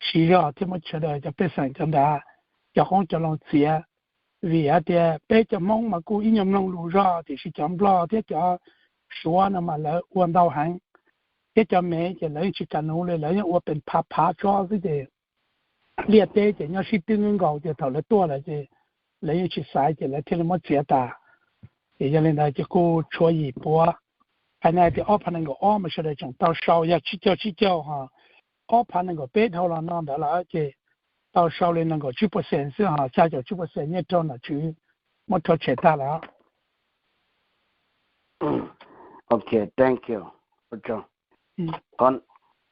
siv zog thiab muab sawv daws cov pej xeem cov nrad cov qoob cov loo txiav. Vim hais tias peb cov Hmoob mas kuj ib nyuag mloog lus zog, tiam sis cov Nplog thiab cov Suav no mas lawv ua ntau heev, thiab cov Mev ces lawv yeej tsis kam nuv li, lawv yeej ua pes phav phav tsob xwb ces liaj teb ces nyob sib twb nkaus ces thaum lawv tuaj lawm ces lawv yeej tsis xaiv ces lawv thiaj li muab txiav tas. Ces yog li ntawd ces kuj tshuav yim puav. Hais na tias ob phav nees nkaum ob mas sawv daws tseem tau sau, yog tsib caug tsib caug ho ob phav nees nkaum peb dhau los no ntawd lawm ces tau sau li nees nkaum tsib percent xwb, ho xya caum tsib percent yeej raug nom tswv muab rhuav tshem tag lawm. Ok, thank you.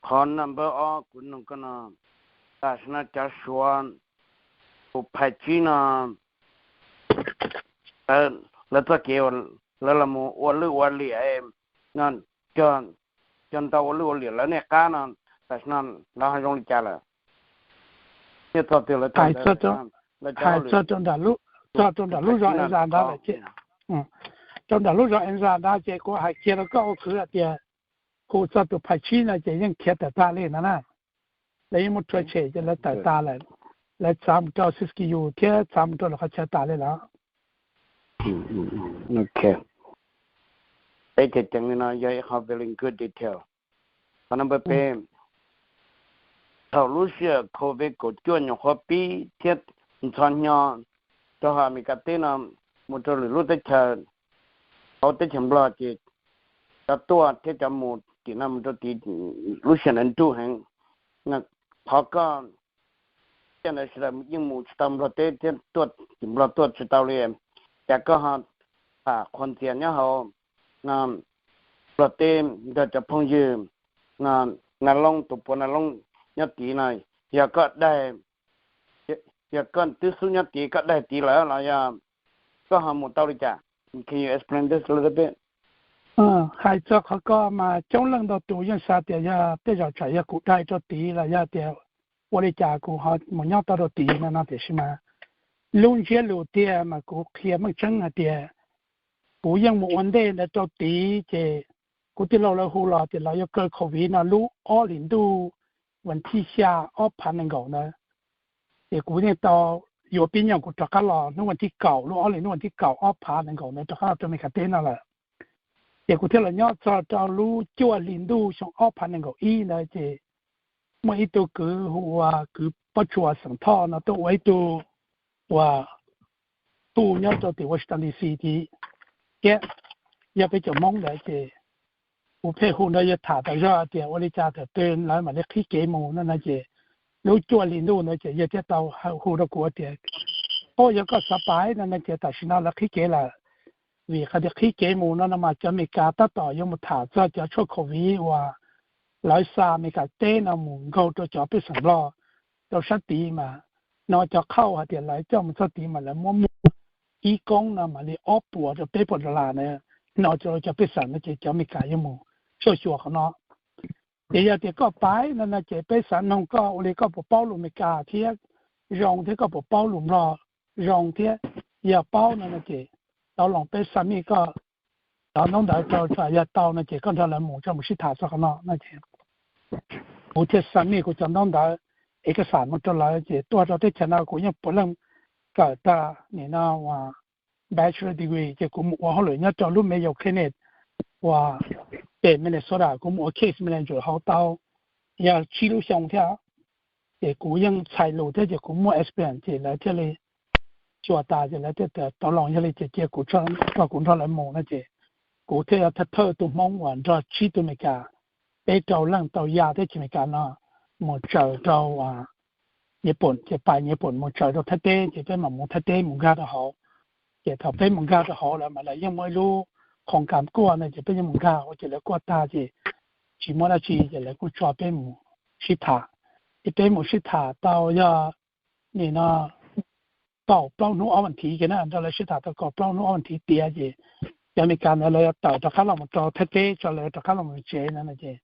Qhov number ob kuv nug koj no, tam sim no cov Suav tus phais tsib no lawv txoj kev lawv los mus ua lwj ua liam no, cog ntau ua lwj ua liam lawv nej qab no, tam sim no lawv ho zoo li cas lawm? Thiab txog twg lawv hais txog rau nram lub zos Enza ntawd lawm ces, rau nram lub zos Enza ntawd ces kuv hais kiag rau koj ua kwv hais tias hu txog tus phais tsib no ces yeej khiav tawm tag li no na. Lawv yeej muab rhuav tshem ces lawv tawm tas lawm, lawv txav mus rau Siskiyou thiab txav mus rau lawv qhov chaw tas li lawm. Ok, peb ceev ceev li no yog ib qho very good detail. Qhov number peb, thaum lub sij hawm COVID kaum cuaj nyuam qhuav pib thiab ntxhov hnyo rau hauv Amelikas teb no mus rau lwm lub teb chaws, hauv teb chaws Nplog ces cov tuaj thiab cov mus tim no mus rau tid lub sij hawm ntawd nruj heev. Qhov koj tiaj ntawd sawv daws yeej mus tsis tau Nplog teb thiab tuaj tim Nplog tuaj tsis tau li, cas koj ho tham qhuas ntxias nyob hauv Nplog teb nrog cov phooj ywg Nas Loob, tus puav Nas Loob nyob tid no, yog koj daig, yog koj twb xub nyob tid koj daig tid lawm los yog koj ho mus tau li cas? Can you explain this a little bit? Hais txog qhov ko mas coob leej ntau tus yeej xav tias yog tej zaum tsam yog kuv daig rau tid los yog tias ua li cas kuv ho mus nyob tau rau tid no no, tiam sis mas lub ntsiab lus tiag mas kuv qhia meej tseeb hais tias kuv yeej mus ua ntej ntawd rau tid ces kuv tij laug lawv hu los tias lawv yuav kaw COVID no lub ob hlis ntuj vas thib xya ob phav nees nkaum ntawd. Ces kuv yeej tau yuav pib nyoog kuv rov qab los hnub vas thib kaum, lub ob hlis ntuj vas thib kaum ob phav nees nkaum ntawd rov qab los rau Amelikas teb no lawm. Ces kuv thiaj los nyob txog rau lub cuaj hlis ntuj xyoo ob phav nees nkaum ib ntawd ces muaj ib tug kwv hu ua kwv Pob Tsuas xeem Thoj no tuaj ua ib tug uas tuj nyob rau tim Washington D C tid thiab. Yog peb cov Hmoob ntawd ces kuv pheej hu nrog yawg tham tas zog tias ua li cas thaum twg lawv mam li qhib kev mus no no ces lub cuaj hlis ntuj ntawd ces yawg thiaj tau hu rau kuv tias, o, yog koj xav pais no no ces tam sim no lawv qhib kev lawm. Vim qhov tias qhib kev mus no no mas cov Amelikas tab tom yuav mus tham txog cov tshuaj COVID uas lawv xa Amelikas teb no mus nkaug rau cov pej xeem Nplog rau sab tid mas, no cov qhauj hais tias lawv coj mus txog tid mas lawv muab muag ib koob no mam li ob puas rau peb puas dollar na, no rau cov pej xeem no ces cov Amelikas yuav mus soj xyuas qhov no. Ces yog tias koj pais no no ces peb xav noog koj ua li koj puas paub lus Amelikas thiab zoo thiab koj puas paub lus Nplog zoo thiab, yog paub no no ces tau los peb submit koj cov ntaub ntawv rau, yog tau no ces koj nrog lawv mus, mus sib tham txog qhov no no ces kuv thiaj submit kuv cov ntaub ntawv, ib kas xam mus rau lawv ces tuaj rau teb chaws no kuv yeej puav leej kawm tag nim no uas bachelor degree ces kuv mus ua hauj lwm nyob rau lub Mayo Clinic uas pem Minnesota, kuv mus ua case manager hauv tau yog tsib lub xyoo thiab. Ces kuv yeej txhais lus thiab ces kuv muaj experience ces lawv thiaj li xyuas tas ces lawv thiaj tau los, yog li ces cia kuv, kuv nrog lawv mus no ces kuv thiaj yog thawj thawj tus Hmoob uas nrog tsib tug Amelikas, peb rau leej tau ya teb chaws Amelikas no mus tsaws rau Nyij Pooj, ces pais Nyij Pooj mus tsaws rau Thaib teb ces peb mam mus Thaib teb mus nkag rau hauv. Ces thaum peb mus nkag rau hauv lawm mas lawv yeej muaj ib lub qhoo kas kuaj no ces peb yeej mus nkag hauv ces lawv kuaj tag ces tsis muaj dab tsi ces lawv kuj tso peb mus sib tham. Ces peb mus sib tham tau yog nim no kaum plaub hnub ob vas thiv kiag na, nrog lawv sib tham tau kaum plaub hnub ob vas thiv tiav ces cov Amelikas ntawd lawv yuav tawm rov qab los mus rau Thaib teb tso, lawv rov qab los mus tsev no no ces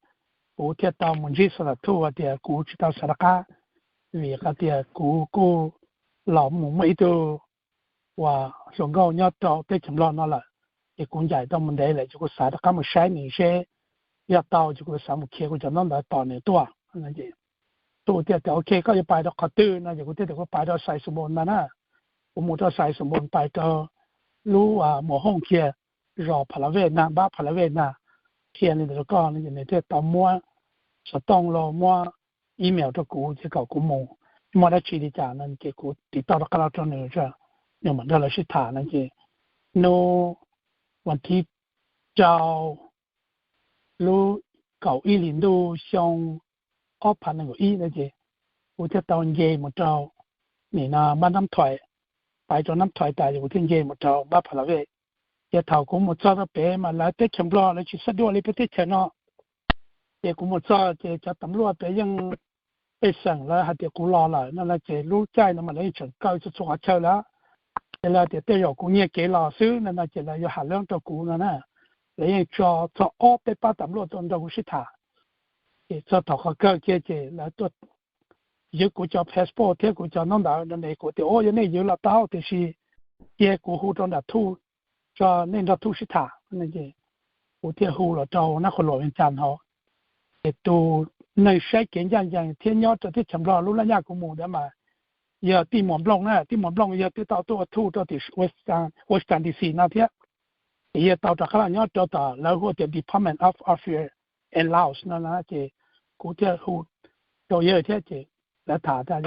kuv thiaj tau mus ntsib xov xas thuj hais tias kuv tsis tau sawv rov qab, vim hais tias kuv kuj los mus muaj ib tug uas hluas nkauj nyob rau teb chaws Nplog no lawm, ces kuv ncaim tau mus ntev lawm ces kuv xav rov qab mus saib nws seb yog tau ces kuv xav mus khiav kuv cov ntaub ntawv tos nws tuaj. Tus thiaj tias, Ok, koj yuav pais rau qhov twg no? Ces kuv thiaj tias, Kuv pais rau Xais Xus Npoos ntag na. Kuv mus rau Xais Xus Npoos, pais rau lub Mus Hooj kiag, zos Pha La Vej na, npab Pha La Vej na, qhia li ntawd rau koj no. Ces nws thiaj tau muab xov tooj los muab email rau kuv ces kom kuv mus, muaj dab tsi li cas no ces kuv tiv tauj rov qab los rau nws, nws mam nrog lawv sib tham no ces hnub vas thib rau lub kaum ib hlis ntuj xyoo ob phav nees nkaum ib no ces kuv thiaj tau nce mus rau nim no npab Nab Thais, pais rau Nab Thais tas ces kuv thiaj nce mus rau npab Pha La Vej. Ces thaum kuv mus txog rau pem mas lawv teb chaws Nplog lawv tsis xav dua li peb teb chaws no. Ces kuv mus txog ces cov tam luaj pem yeej pej xeem lawv hais tias kuv los lawm no na, ces lub caij no mas lawv yeej tseem kaw txhua txhua qhov chaw lawm. Ces lawv tias tej zaum kuv nyiag kev los xwb no no ces lawv yuav ham leeb rau kuv no na. Lawv yeej tso txog ob peb pab tam luaj tuaj nrog kuv sib tham. Ces txog thaum qhov kawg kiag ces lawv tuaj ywg kuv cov passport thiab kuv cov ntaub ntawv no ne. Kuv tias, Ua, yog nej ywg los tau, tiam sis cia kuv hu rau nram thuj, tso nej nrog thuj sib tham. Kuv thiaj hu los rau nab qhuas luam Vias Cas hauv. Ces tus neeg saib kev ncaj ncees thiab nyob rau teb chaws Nplog lub laj nyaj kuv mus ntawd mas yog Tij Muas Nplooj na. Tij Muas Nplooj yog twb tau tuaj ua thuj rau tim Washington D C no thiab. Ces yawg tau rov qab los nyob rau tom lawv hu tias Department of Affairs and Laos no na. Ces kuv thiaj hu rau yawg thiab ces lawv tham tas,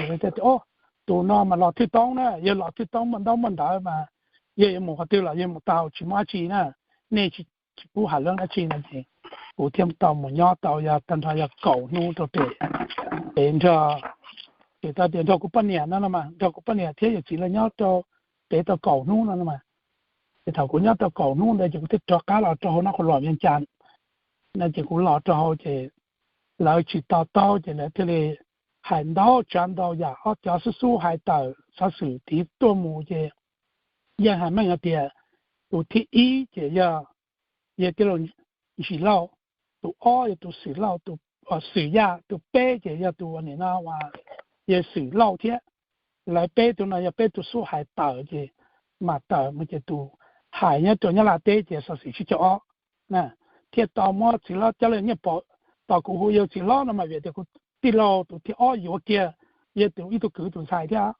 Tus no mas los thwj toob na, yawg los thwj toob muaj ntaub muaj ntawv mas yawg yuav mus qhov twg los yawg mus tau, tsis muaj dab tsi na, nej tsis pub ham leeb dab tsi no. Ces kuv thiaj tau mus nyob tau yog tag nrho yog kaum hnub rau pem, pem nrog, ces tau tias nrog kuv poj niam no no mas nrog kuv poj niam thiab yawm txiv lawv nyob rau pem tau kaum hnub no no mas. Ces thaum kuv nyob tau kaum hnub ntawd ces kuv thiaj rov qab los rau hauv nab qhuas luam Vias Cas no. Ces kuv los rau hauv ces lawv tsis to taub ces lawv thiaj li hais ntau tsav ntau yam, ob cov xub xub hais tawm xov xwm tiv tuaj mus ces yeej hais meej hais tias tus thib ib ces yog yawg tij laug Ntsis Lauj, tus ob yog tus Xwm Lauj, tus Xwm Yaj, tus peb ces yog tus nim no uas yawg Xwm Lauj thiab. Lawv peb tus no yog peb tus xub hais tawm ces mam tawm mus ces tus hais nyob rau Nyab Laj teb ces xov xwm tsib caug ob na, thiaj tau muab txiv hlob Cab Leej Nyiaj Pov, tos kuv hu yawg txiv hlob no mas vim tias kuv tij laug tus thib ob yuav kiag yawg tus ib tug kwv tus ntxhais thiab.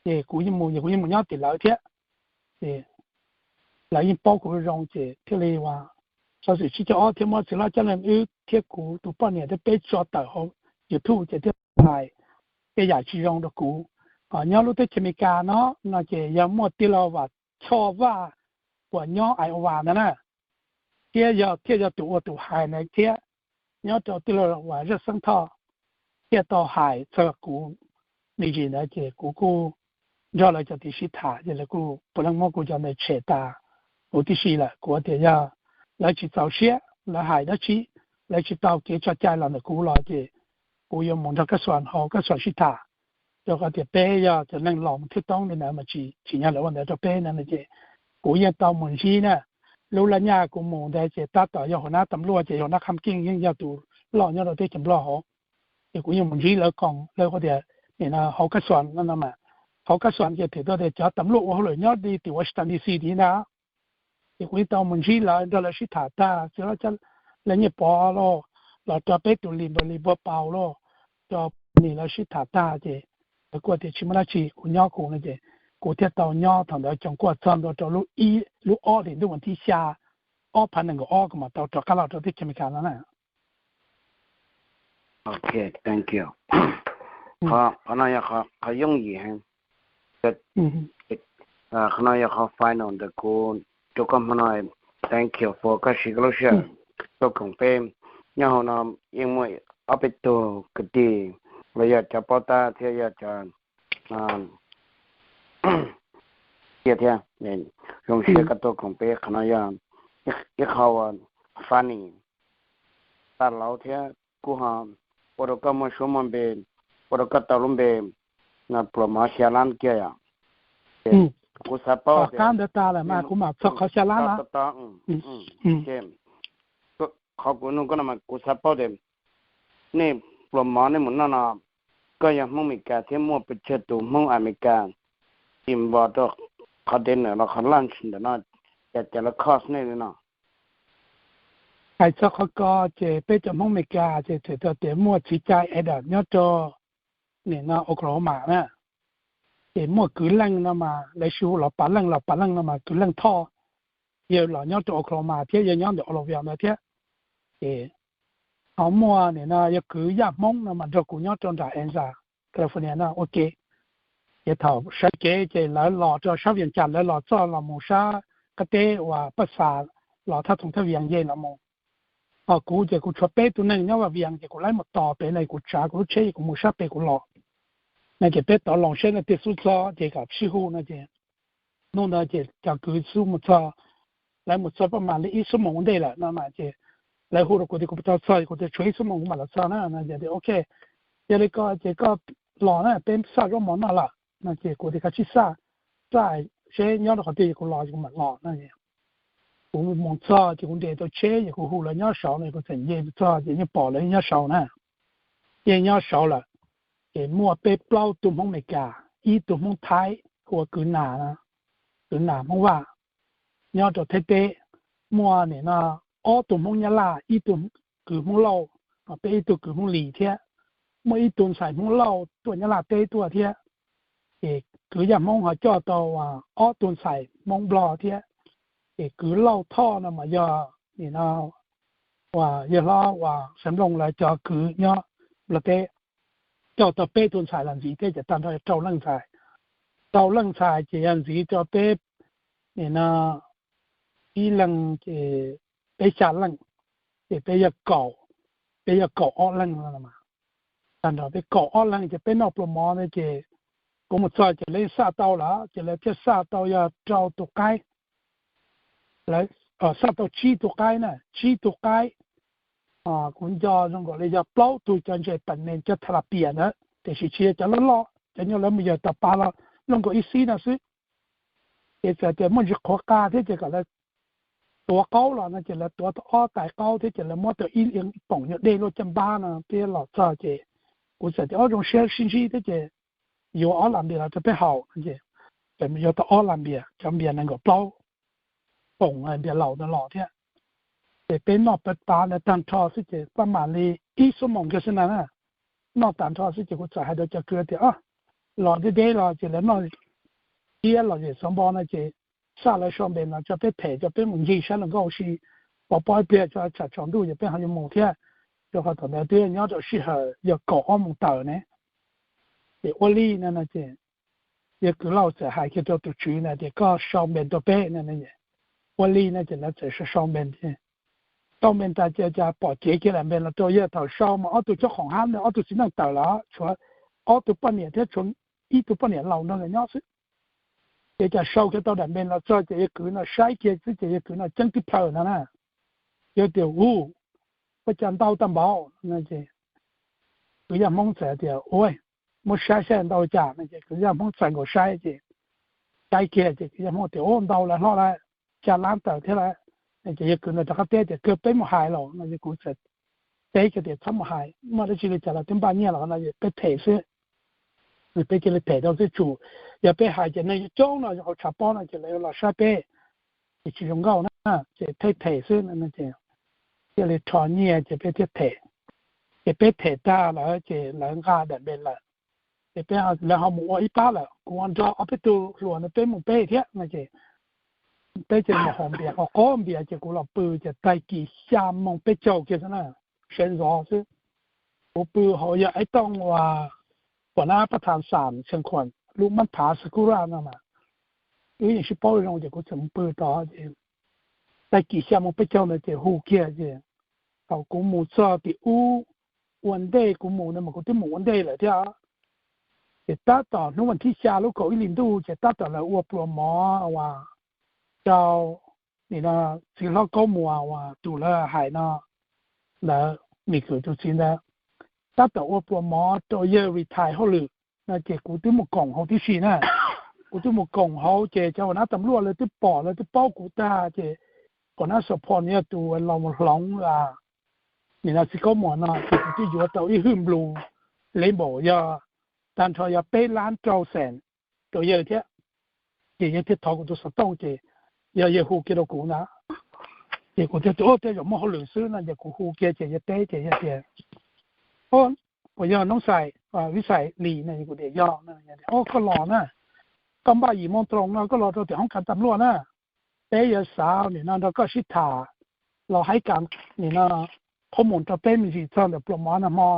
Ces kuv yeej mus, kuv yeej mus nyob tim lawv thiab. Ces lawv yeej paub kuv zoo ces thiaj li uas xov xwm tsib caug ob thiaj muab txiv hlob Cab Leej wb thiab kuv tus poj niam thiab peb tso tawm hauv YouTube ces thiaj hais tej yam tsis zoo rau kuv. Nyob lub teb chaws Amelikas no no ces yog muaj tij laug Vam Choj Vaj uas nyob Iowa ntawd na, thiab yog thiaj yog tus ua tus hais ntawd thiab, nyob rau tij laug uas Zaj Xeeb Thoj thiaj tau hais txog kuv me ntsis ntawd ces kuv kuj nrog lawv cov tim sib tham ces lawv kuj puav leej muab kuv cov ntawd tshem tas huv tib si lawm. Kuv tias yog lawv tsis txaus siab, lawv hais dab tsi, lawv tsis tau kev tso cai los ntawm kuv los ces kuv yuav mus nrog Kab Xuas hauv Kab Xuas sib tham, rau qhov tias peb yog cov neeg los mus thwj toob li ntawd mas tsis, tsim nyog lawv ua ntawd rau peb no ces kuv yeej tau mus ntsib na. Lub laj nyaj kuv mus ntawd ces tab tom yog hua nab tam luaj ces yog nab Kham Keej yeej yog tus loj nyob rau teb chaws Nplog hauv. Ces kuv yeej mus ntsib lawv koom lawv ua tias nim no hauv Kab Xuas no no mas, hauv Kab Xuas ces them tuaj tias cov tam luaj ua hauj lwm nyob li tim Washington D C tid ntag. Ces kuv yeej tau mus ntsib lawv, nrog lawv sib tham tag, txiv hlob Cab Leej Nyiaj Pov lauj, los rau peb tus Lis Npawg Lis Npawg Paus lauj, rau nim lawv sib tham tag ces lawv kuj tias tsis muaj dab tsi, kuv nyob kuv no ces kuv thiaj tau nyob thaum ntawd coom kuaj txog ntua rau lub ib, lub ob hlis ntuj vas thib xya, ob phav nees nkaum ob kuv mam tau rov qab los rau teb chaws Amelikas no na. Ok, thank you. Qhov no yog qhov yooj yim heev. Qhov no yog qhov final ntawm kuv rau koj hmo no. Thank you for koj siv koj lub sij hawm tuaj koom peb. Nyob hauv no yeej muaj ob peb tug kwv tij los yog cov paub tab thiab yog cov tiag thiab. Zoo siab koj tuaj koom peb, qhov no yog ib qho uas funny, tag lauv thiab kuj ho ua rau koj muaj suab muaj npe, ua rau koj tau lub npe pluas mov xya lab kiag yom. Kuv xav paub tias, qhov kuv nug koj no mas kuv xav paub tias nej pluas mov nej mus noj no, koj yog Hmoob Amelikas thiab muaj pes tsawg tus Hmoob Amelikas involve rau qhov dinner los qhov lunch ntawm no, cas cas lawv cost nej li no? Hais txog qhov ko ces peb cov Hmoob Amelikas ces txawm tias muaj txiv cai Adam nyob rau nim no Oklahoma na, ces muaj kwv leej no mas lawv hu los Pas Leej, los Pas Leej no mas kwv leej Thoj, yawg los nyob rau Oklahoma thiab yawg nyob ntawm Oroville ntawd thiab. Ces ho muaj nim no yog kwv Yaj Hmoob no mas nrog kuv nyob rau nram Enza, California no ua ke. Ces thaum sawv kev ces lawv los rau sab Vias Cas, lawv los txog los mus sab qab teb uas Paj Xas, los thaj txoos thaj Vias Cas los mus. Ho kuv ces kuv tshuav peb tug neeg nyob Vaj Vias ces kuv laib mus tos pem no, kuv tsav kuv lub tsheb kuv mus sab pem kuv los. No ces peb tov los seb no tiag xub txog ces kom sib hu no ces hnub ntawd ces cov kwv xub mus txog, lawv mus txog paj mam li ib xuab moos ua ntej lawm no mas ces lawv hu rau kuv tias kuv puas tau txog, kuv tias tshuav ib xuab moos kuv mam los txog na no ces tias ok, yog li ko ces koj los na, peb xaj zaub mov noj lawm no ces kuv tias koj sim xaj, xaj seb nyob rau qhov twg kuv los kuv mam los no. Kuv mus txog ces kuv nres tau tsheb ces kuv hu lawv nyob saud no, kuv txawm nce txog ces yeej pom lawv nyob saud na, yeej nyob saud lawm. Ces muaj peb plaub tug Hmoob Amelikas, ib tug Hmoob Thaib hu ua Kwv Nas, Kwv Nas Hmoob Vaj nyob rau Thaib teb, muaj nim no ob tug Hmoob Nyab Laj, ib tug kwv Hmoob Lauj, peb ib tug kwv Hmoob Lis thiab, muaj ib tug ntxhais Hmoob Lauj tuaj Nyab Laj teb tuaj thiab. Ces kwv Yaj Hmoob ho coj tau ob tug ntxhais Hmoob Nplog thiab. Ces kwv Lauj Thoj no mas yog nim no uas yawg hlob uas Xeev Looj lawv cov kwv nyob Nplog teb, coj tau peb tug ntxhais los ntxiv thiab ces tag nrho rau leej ntxhais. Rau leej ntxhais ces yog ntxiv rau peb nim no ib leeg ces peb xya leej, ces peb yog kaum, peb yog kaum ob leeg no. Tag nrho peb kaum ob leeg ces peb noj pluas mov ntawd ces kuv mus txog ces lawv xaj tau lawm ces lawv thiaj xaj tau yog rau tus qaib, lawv xaj tau tsib tug qaib na, tsib tug qaib. Kuv nco zoo nkaus li yog plaub tug cov ntses pam nees cov tha las pias ntawd tiam sis tsis yog cov loj loj, cov nyuag lawv mus yawg tau pa los zoo nkaus ib xib no xwb. Ces txawm tias muaj ntsis qhuav qa thiab ces kom lawv tuav qaub los no ces lawv tuav tau ob tais qaub thiab ces lawv muab tau ib poom nyuag dej luaj caj npab no thiab los txog ces kuv txawm tias ob zoo siab sib ntsib thiab ces yuav ob las npias los rau peb haus no ces txawm yuav tau ob las npias, cov npias nees nkaum plaub poom npias laus ntawd los thiab. Ces peb noj peb tav ntawd tag nrho xwb ces paj mam li ib xuab moos kiag xwb na, noj tag nrho xwb ces kuv txawm hais rau cov kwv tias los deb deb los ces lawv noj iab los zem xov npo no ces xaj lawv sau npe no tso peb them tso peb mus ncig sab hluas nkauj si, pov pob ib pliag tso tsam tsaus ntuj ces peb ho yuav mus thiab. Rau qhov thaum ntawd twb nyob rau sij hawm yog kaum ob moos tawm ne. Ces ua li no no ces yawg kwv Lauj txawm hais kiag rau tus tswv na tias koj sau npe rau peb no. Ua li no ces lawv txawm sau npe, sau npe tas ces cas pom cev kiag daim npe los rau yawg. Thaum sau mas ob tug cob qoom hab ntawd ob tug txiv neej tawm lawm, tshuav ob tug poj niam thiab tshuav ib tug poj niam laus nrog nkawd nyob xwb. Ces cas sau kiag tau daim npe los txog ces yawg kwv no saib kiag xwb ces yawg kwv no ceeb tib plhaw no na. Yawg tias u, ua cas ntau tag npaum no ces kwv Yaj Hmoob txawm tias ua, muab saib saib ntau cas no ces kwv Yaj Hmoob txais nkaus saib ces saib kiag ces kwv Yaj Hmoob tias u, ntau lawm hlob lawm, xya lab tawm thiab lawm. Ces yawg kwv no rov qab teb tias kawg peb mus hais los no ces kuv txawm teb kiag tias txhob mus hais, muaj dab tsi li cas los twb npaj nyiaj los no peb them xwb. Peb cia li them rau xwb, tsum yog peb hais ces neeg coob no hauv tshav pob no ces lawv los saib peb ces tsis zoo nkauj na, ces peb them xwb no ces cia li rho nyiaj ces peb thiaj them. Ces peb them tag lawm ces lawv nqa daim npe lawm. Ces peb, lawv ho mus ua ib pab lawm, kuv ua nrog ob peb tug hluas no peb mus peb thiab no ces peb cia li mus haus npias, qaub qaub npias ces kuv los pw ces tag kis xya moos peb caug kiag xwb na, sawv ntxov xwb. Kuv pw hauv yog ib tooj uas pom nab pab tha xam tshee khuam lub mab phav Sakura no mas, wb yeej sib paub zoo ces kuv txawm mus pw tod ces tag kis xya moos peb caug ntawd ces hu kiag ces thaum kuv mus txog tim ub ua ntej kuv mus no mas kuv twb mus ua ntej lawm thiab. Ces tab tom hnub vas thib xya lub kaum ib hlis ntuj ces tab tom lawv ua pluas mov uas rau nim no txiv hlob Kaub Muas uas tus lawv hais no, lawv Mim Kwm tus txiv ntawd, tab tom ua pluas mov rau yawg retire hauj lwm no ces kuv twb mus koom hauv tib si na. Kuv twb mus koom hauv ces cov ua nab tam luaj lawv twb pom lawv twb paub kuv tag ces ua nab support yog tus los mus hloov nim no txiv Kaub Muas no ces kuv twb yuav tau ib hwj nplus label yog tag nrho yog peb lab rau xees rau yawg thiab. Ces yawg thiaj thov kuv tus xov tooj ces yog yawg hu kiag rau kuv ntag. Ces kuv thiaj tias, Ua, tej zaum muaj hauj lwm xwb no. Ces kuv hu kiag ces yog teb ces yog tias, Ua, puas yog Noob Xais, Vib Xais Lis ne? Kuv tias, Yog. Ua, koj los na, koj npaj yim moo rau no koj los rau tim hoob kas tas luaj na, peb yuav xav nim no nrog koj sib tham los haib kas nim no qhob mus rau peb me ntsis txog ntawm pluas mov nag hmo,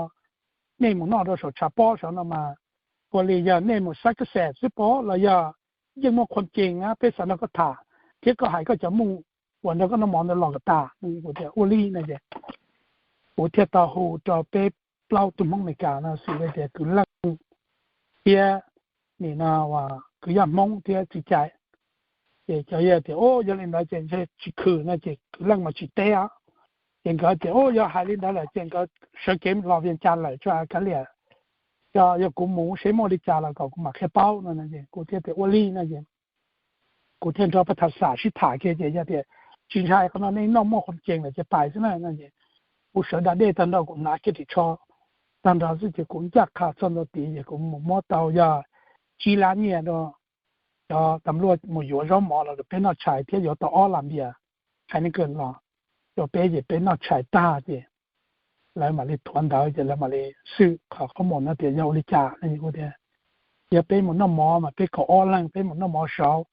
nej mus noj rau saum tshav pob saum no mas, ua li yog nej mus saib koj xes xwb pob los yog yeej muaj qhuam cees na, peb xav nrog koj tham thiab koj hais koj cov mus uas nrog koj noj mov ntawd los kom tas. Kuv tias, Ua li no ces kuv thiaj tau hu rau peb plaub tug Hmoob Amelikas no xws li tias kwv Leej thiab nim no kwv Yaj Hmoob thiab txiv Cai. Ces cov yawg tias, Ua, yog li ntawd ces ntshe tsis khwm no ces kwv Leej mas tsis teb. Ces nkawd tias, Ua, yog hais li ntawd lawm ces nkawd sawv kev los Vias Cas lawm tso kav liam, yog kuv mus seb muaj li cas los kom kuv mam qhia paub no. Kuv thiaj tias, Ua li no es kuv thiaj nrog pab tham xam sib tham kiag ces yog tias, Tsis ntshai, qhov no nej noj muaj qhuam cees lawm ces pais xwb na. Kuv sawv da dej tag nrho kuv hnav kiag ris tsho tag nrho xwb ces kuv ncaj qha txog ntua tid ces kuv mus muab tau yog tsib lab nyiaj rau cov tas luaj mus yuav zaub mov los rau peb noj tshais thiab yuav tau ob las npias hais neeg kawm los rau peb ces peb noj tshais tag ces lawv mam li thuav ntawv ces lawv mam li xwm qhov qhob mus no tias yog ua li cas no. Kuv tias, Yog peb mus noj mov mas peb kaum ob leeg peb mus noj mov saud,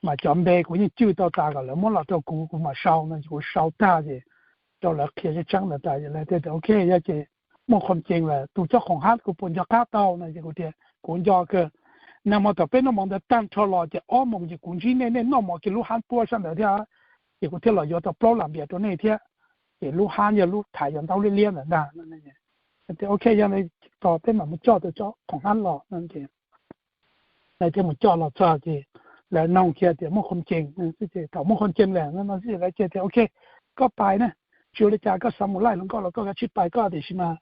mas cov npe kuv yeej cwj tau tas kom lawv muab los rau kuv, kuv mam sau no. Kuv sau tag ces rau lawv qhia tseeb tseeb ntawd tas lawv thiaj tias, Ok, yog ces muaj qhuam cees lawm, tus coj khoom hab kuv puas nco qab tau no? Ces kuv tias, Kuv nco kawg. Nag hmo thaum peb noj mov ntawd tag nrho los ces ob moos ces kuv ntsib nej, nej noj mov kiag lub hab puab sab ntawd thiab, ces kuv thiaj los yuav tau plaub las npias rau nej thiab. Ces lub hab yog lub thaiv cov ntaub liab liab ntawd ntag. Tias, Ok, yog li tos peb mam mus coj tau cov khoom hab los no. Lawv thiaj mus coj los txog ces lawv noog kiag tias muaj qhuam cees, thaum muaj qhuam cees lawm no lawv thiaj tias, Ok, koj pais na, tsis ua li cas, koj xav mus laij hluas nkauj los koj kav tsij pais koj, tiam sis mas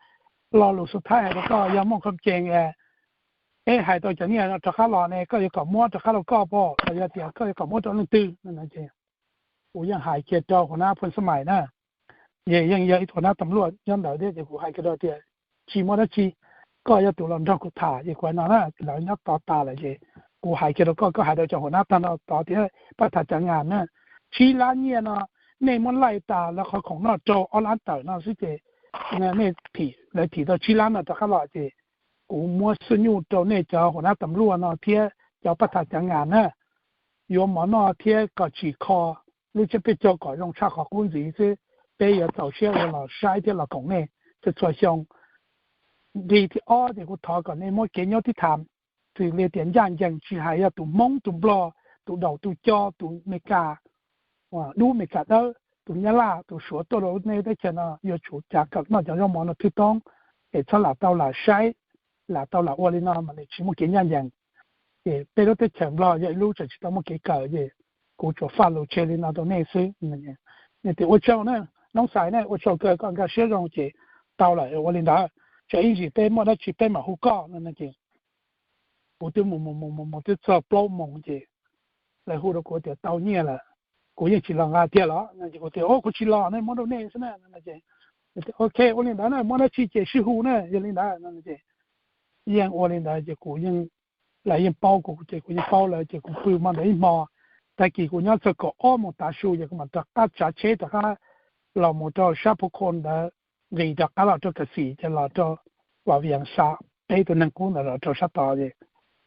lo lus xub thawj hais rau koj, yog muaj qhuam cees es peb hais tau cov nyiaj no rov qab los ne, koj yuav kom muab rov qab rau koj pom los yog tias koj yuav kom muab rau leej twg no. Ces kuv yeej hais kiag rau hua nab Phooj Xab Mais na, ces yeej yog ib tug hua nab tas luaj nyob ntawd thiab ces kuv hais kiag rau tias, Tsis muaj dab tsi, koj yog tus los nrog kuv tham ces kuv hais no na, lawv nyob tod tas lawm ces kuv hais kiag rau koj, koj hais rau cov hua nab tag nrho tod tias, Pab tham cav ngas na, tsib lab nyiaj no nej muab laij tas lawv qhov khoom noj rau ob lab tawm no xwb ces nej thim, lawv thim tau tsib lab no rov qab los ces kuv muab xwb nyuj rau nej cov hua nab tas luaj no thiab cov pab tham cav ngas na, yuav mov noj thiab kom tsim kho lub tsiab peb caug kom zoo tshaj qhov qub ntxiv xwb. Peb yuav txaus siab ua los saib thiab los koom nej txhua txhua xyoo. Nqi thib ob ces kuv thov kom nej muab kev nyob tib tham, xws li tias ncaj ncees, tsis hais yog tus Hmoob, tus Nplog, tus Daum, tus Co, tus Meskas, dub Meskas dawb, tus Nyab Laj, tus Suav tuaj rau nej teb chaws no yuav tsum cav kawm noj cov zaub mov no thwj toob, es txhob lam tau lam saib, lam tau lam ua li no mas nws tsis muaj kev ncaj ncees. Ces peb lub teb chaws Nplog yog ib lub tseem tsis tau muaj kev kawm ces kuv tsuas faj lus tseg li no rau nej xwb. Nej tias ua tsaug na, Noob Xais ne, ua tsaug kawg koj nkag siab zoo ces tau lawm, ua li ntawd. Tsam ib ntsis peb muaj dab tsi peb mam hu koj no ces kuv twb mus mus mus mus mus twb txog plaub moos ces lawv hu rau kuv tias tau nyiaj lawm, kuv yeej tsis los nqa tiag los no ces kuv tias, O, kuv tsis los ne, muab rau nej xwb na. Ok, ua li ntawd na, muaj dab tsi ces sib hu na, yog li ntawd no ces yeej ua li ntawd ces kuv yeej, lawv yeej paub kuv ces kuv yeej paub lawv ces kuv pw hmo ntawd ib hmo. Tag kis kuv nyob txog kaum ob moos tav su ces kuv mam rov qab tsav tsheb rov qab los mus rau sab Phu Khon ntawd, nqis rov qab los rau Kas Xim ces los rau Vas Vias Xas, peb tus neeg qub ntawd los rau sab tod ces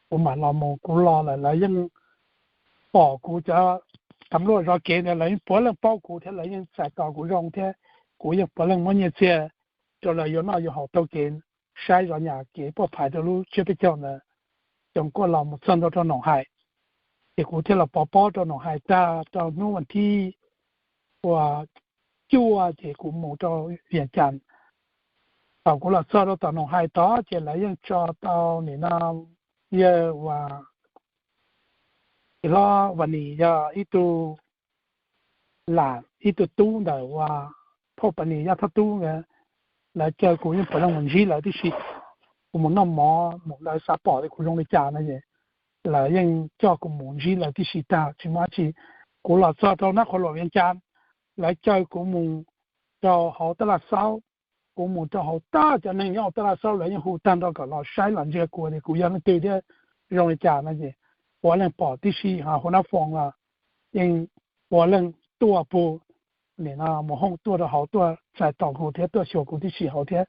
kuv mam los mus. Kuv los lawm lawv yeej pom kuv, cov tham luaj zov kev ntawd lawv yeej puav leej paub kuv thiab lawv yeej txais tos kuv zoo thiab kuv yeej puav leej muab nyiaj txiag rau lawv yuav noj yuav haus taug kev saib zov nyas kev puaj phais rau lub tsiab peb caug ntawd, ces kuj los mus txog ntua rau Noom Hais. Ces kuv thiaj los pov pob rau Noom Hais tag rau hnub vas thib uas cuaj ces kuv mus rau Vias Cas. Thaum kuv los txog rau tom Noom Hais tod ces lawv yeej tso tau nim no yawg uas, hlob Vas Nis yog ib tug lam, ib tug tub ntawm uas phauj Pas Nis Yaj Thoj Tub nkawd, lawv caw kuv yeej puav leej mus ntsib lawv tib si. Kuv mus noj mov mus lawv xav pom tias kuv zoo li cas no es lawv yeej coj kuv mus ntsib lawv tib si tag tsis muaj dab tsi. Kuv los txog rau Nab Qhuav Luam Vias Cas, lawv caw kuv mus rau hauv Tab Laj Xaub. Kuv mus rau hauv tag cov neeg nyob hauv Tab Laj Xaub lawv yeej hu tag nrho kom los saib los ntsia kuv tias kuv yog leej twg thiab zoo li cas no ces puav leej pom tib si. Ho Huas Nab Foos los yeej puav leej tuaj puag nim no mus hooj tuaj rau hauv tuaj txais tos kuv thiab tuaj xyuas kuv tib si hauv thiab.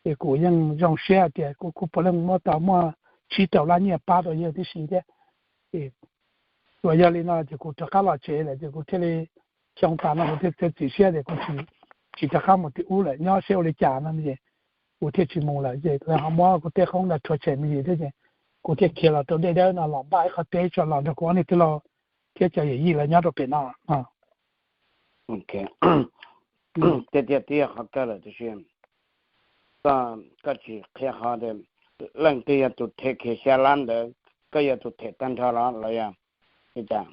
Ces kuv yeej zoo siab hais tias kuv kuj puav leej muab tau muaj tsib rau lab nyiaj pab rau yawg tib si thiab. Ces tsuas yog li no ces kuv rov qab los tsev lawm ces kuv thiaj li xyoo tas no kuv thiaj txiav txim siab tias kuv tsis rov qab mus tim ub lawm, nyob seb ua li cas no ces kuv thiaj tsis mus lawm. Ces lawv ho muab kuv tej qoob ntawd rhuav tshem me ntsis thiab ces kuv thiaj khiav los rau dej dawb no los npaj ib qho teb tso los nrog kuv ob niag tij laug thiab cov yawm yij lawv nyob rau pem no. Tiag tiag tiag qhov kawg lawm tiam sis koj tsis qhia qhov tias leej twg yog tus them khiav xya lab ntawd, koj yog tus them tag nrho los los yog li cas?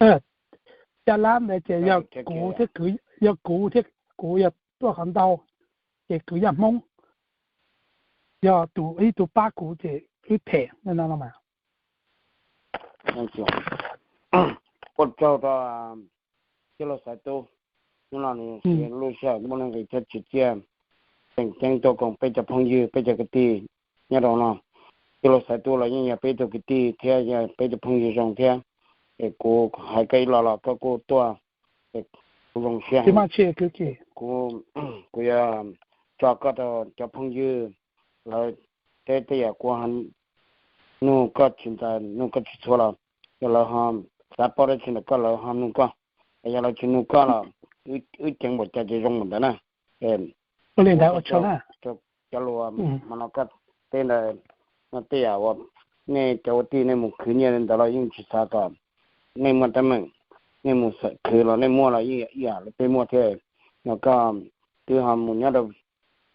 Xya lab ntawd ces yog kuv thiab, yog kuv thiab kuv yog tuaj qhov ntau, ces kwv yog Hmoob, yog tus ib tug pab kuv ces wb them no no mas. Ua tsaug rau tij laug Xaiv Tub, hnub no nws siv lub sij hawm muaj nuj nqis thiab tsim txiaj tseem ceeb tuaj koom peb cov phooj ywg peb cov kwv tij nyob rau no. Tij laug Xaiv Tub los yeej yog peb ib tug kwv tij thiab yog peb cov phooj ywg zoo thiab. Es kuv hais koj ib los los koj kuj tuaj, es kuv zoo siab heev. Kuv, kuv yuav tso koj rau cov phooj ywg lawv, tej tej yam kuv nug koj tsis ntxaws nug koj tsis txhua los yog lawv ho xav paub dab tsi ntawm koj lawv ho nug koj. Yog lawv tsis nug koj los wb ceev npaum cas ces zoo npaum ntawd na. Ua li ntawd ua tsaug. Cov lus mas no koj teb ntawd, tej yam uas nej cov ua tij nej mus khwv nyiaj ntawd los yeej tsis xav kom nej muaj teeb meem, nej mus khwv los nej muaj los yeej ib yam li peb muaj thiab. Yog koj twb ho mus nyob rau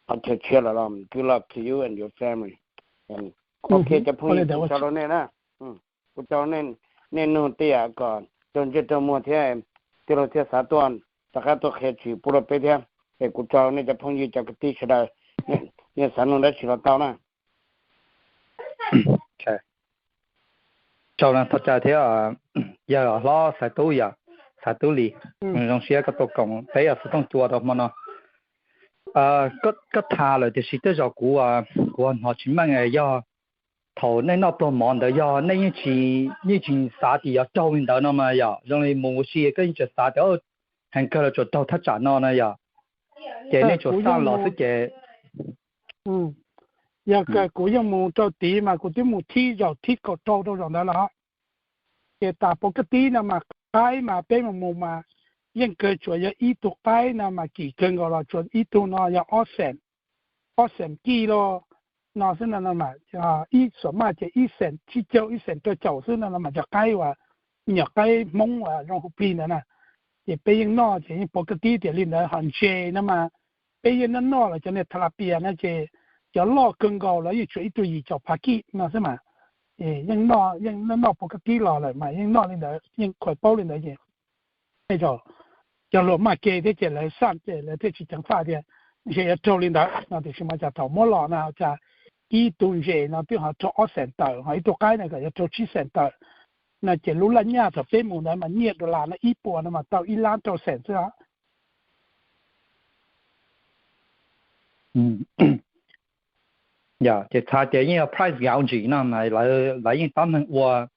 qhov chaw tshiab lawm los good luck to you and your family. Ok cov phooj ywg, kuv tso rau nej na, kuv tso rau nej nug tej yam kom raug ntsej raug muag thiab, tij laug thiaj xav tuaj rov qab tuaj qhia tsis pub rau peb thiab. Es kuv tso rau nej cov phooj ywg cov kwv tij sawv daws, nej xav nug dab tsi los tau na. Tsaug thov caw thiab yawg hlob Xaiv Tub yom, Xaiv Tub Lis, zoo siab koj tuaj koom peb xov tooj cua rau hmo no. Koj tham lawm tiam sis tej zaum kuv, kuv hnov tsis meej, yog thaum nej noj pluag mov ntawd yog nej yeej tsis xav tias yuav raug li ntawd no mas yom, zoo li mus ua si koj yeej tsis xav tias heev kawg los tsuas raug thaj tsam no na yom, ces nej tsuas xaj los xwb ces. Yog kuv yeej mus rau tid mas kuv twb mus thib zaum thib kaum rau rau zaum ntawd los, ces tas pov kaj tib no mas qaib mas peb mus mus mas yeej kawg tsuas yog ib tug qaib no mas kim kawg nkaus los tsuas ib tug no yog ob xeem, ob xeem kij los no xwb no mas, ib xuam maj ces ib xeem tsib caug ib xeem rau caum xwb no no mas cov qaib uas, nyuam qaib Hmoob uas zoo hu plig ntawd na. Ces peb yeej noj ces yeej pov kaj tib tias li ntawd. Ho ntses no mas peb yeej noj noj los cov niag tha la pias no ces cov loj kawg nkaus los yeej tsuas ib tug yim caum phav kij no xwb mas. Yeej noj, yeej noj noj pov kaj tib los lawm mas yeej noj li ntawd, yeej khuas paub li ntawd ces cov hluas maj ke thiab ces lawv xaj ces lawv thiaj tsis ceev faj tias ntshe yuav raug li ntawd no. Tiam sis mas cas thaum muab los na cas ib tug ntses no twb ho raug ob xeem tawm, ho ib tug qaib no kom yuav raug tsib xeem tawm no ces lub laj nyaj thaum peb mus ntawd mas nyiaj dollar no ib puas no mas tau ib lab rau xeem xwb os. Yog ces txhais tias yeej yog price gouging no mas lawv yeej tab meeg ua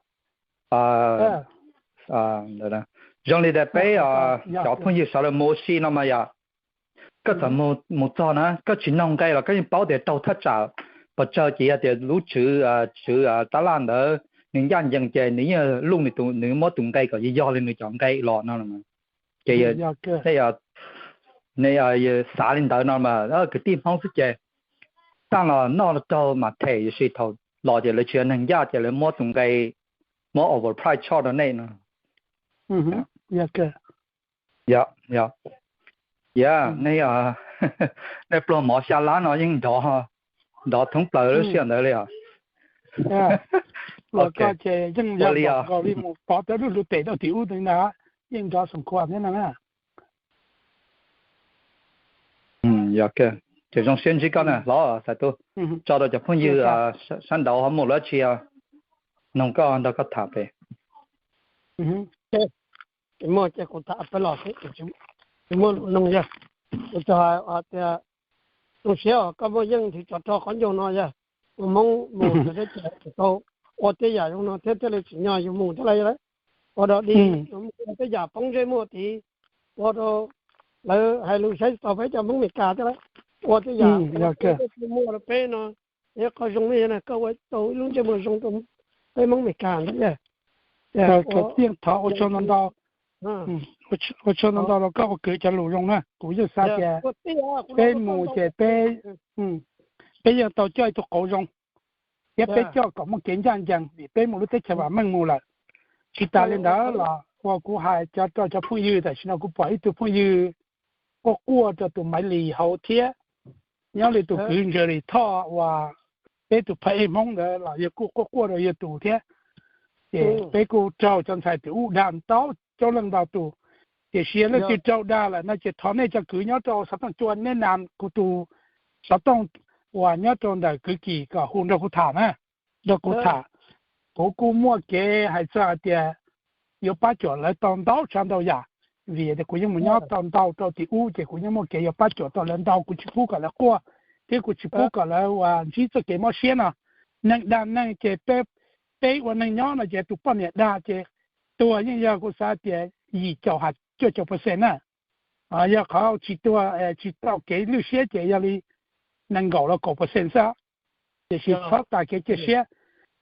zoo li tias peb cov phooj ywg sawv daws mus ua si no mas yog koj txawm mus txog na koj tsis noog nqe los koj yeej paub tias raug thaj tsam pes tsawg ces yog tias lub tswv, tswv tab laj ntawd nws ncaj ncees ces nws yeej luj nws tus, nws muab tus nqe kom yog yog li nws cov nqe los no. Ces nej xav li ntawd no mas kwv tij Hmoob xwb ces xaj los noj los raug mas them, tiam sis thaum los ces lawv tsis yog neeg ncaj ces lawv muab tus nqe, muab overprice choj rau nej no. Yog, yog, yog, nej, nej pluag mov xya lab no yeej nrov, nrov thoob plaws lub sij hawm ntawd li os. Ua li os, pov tau lub lub pem rau tim ub ntawd yeej nrov xoom khuam thiab no na. Yog, ces zoo siab ntsib koj na hlob Xaiv Tub, tso rau cov phooj ywg sab nraud ho muaj lab tsi noog koj nrog koj tham pem. Muaj ces kuv tham peb los xwb, tsis muaj lus noog yog. Kuv tsuas hais tias zoo siab os, koj muaj yeej nrhiav tsov rog qhov ncauj no yog, ua Hmoob mus txog teb chaws tau ua tej yam zoo no thiab thiaj li tsim nyog yus mus thiab lauj. Ua dog dig, ua tej yam poob ntsej muag tid, ua rau lawv hais lus saib tau peb cov Hmoob Amelikas thiab lawm. Ua tej yam muaj peb no, qhov zoo ne, koj ua tau ib lub ntsej muag zoo rau peb Hmoob Amelikas ntawd. Tiaj thov ua tsaug ntau ntau, ua tsaug ntau ntau rau koj ua kwv cov lus zoo na. Kuv yeej xav tias peb mus ces peb, peb yeej tau coj ib tug qauv zoo, thiab peb coj kom muaj kev ncaj ncees vim peb mus lub teb chaws vam meej mus lawm. Tsis tas li ntawd los uas kuv hais cov rau cov phooj ywg, tam sim no kuv pom ib tug phooj ywg quaj quaj rau tus Maiv Lis hauv thiab, nyob li tus kwv Ntsaws Lis Thoj uas peb tus phaj ej Hmoob ntawd los yog kuj quaj quaj rau yawg tus thiab. Ces peb kuj raug cov ntxhais tim ub dag ntau, coob leej ntau tus. Tiam sis yog leej twg raug dag lawm no ces thov nej cov kwv nyob rau xov tooj cua neb nas kuv tus xov tooj uas nyob rau ntawm kwv Kim kom hu nrog kuv tham na, nrog kuv tham. Kuv kuj muaj kev hais txog hais tias yuav pab cuam lawv tau ntau tsav ntau yam, vim tias kuv yeej mus nyob tau ntau rau tim ub ces kuv yeej muaj kev yuav pab cuam tau lawv ntau. Kuv tsis pub kom lawv quaj thiab kuv tsis pub kom lawv uas ntsib txoj kev mob siab no. Neeg dag neeg ces peb ua neeg nyob no ces tus poj niam dag ces tuag yeej yog kuv xav tias yim caum hais cuaj caum percent na. Yog qhov tsis tuag tsis tau kev lwj siab ces yog li nees nkaum los kaum percent xwb. Tiam sis txhob tas kev cia siab,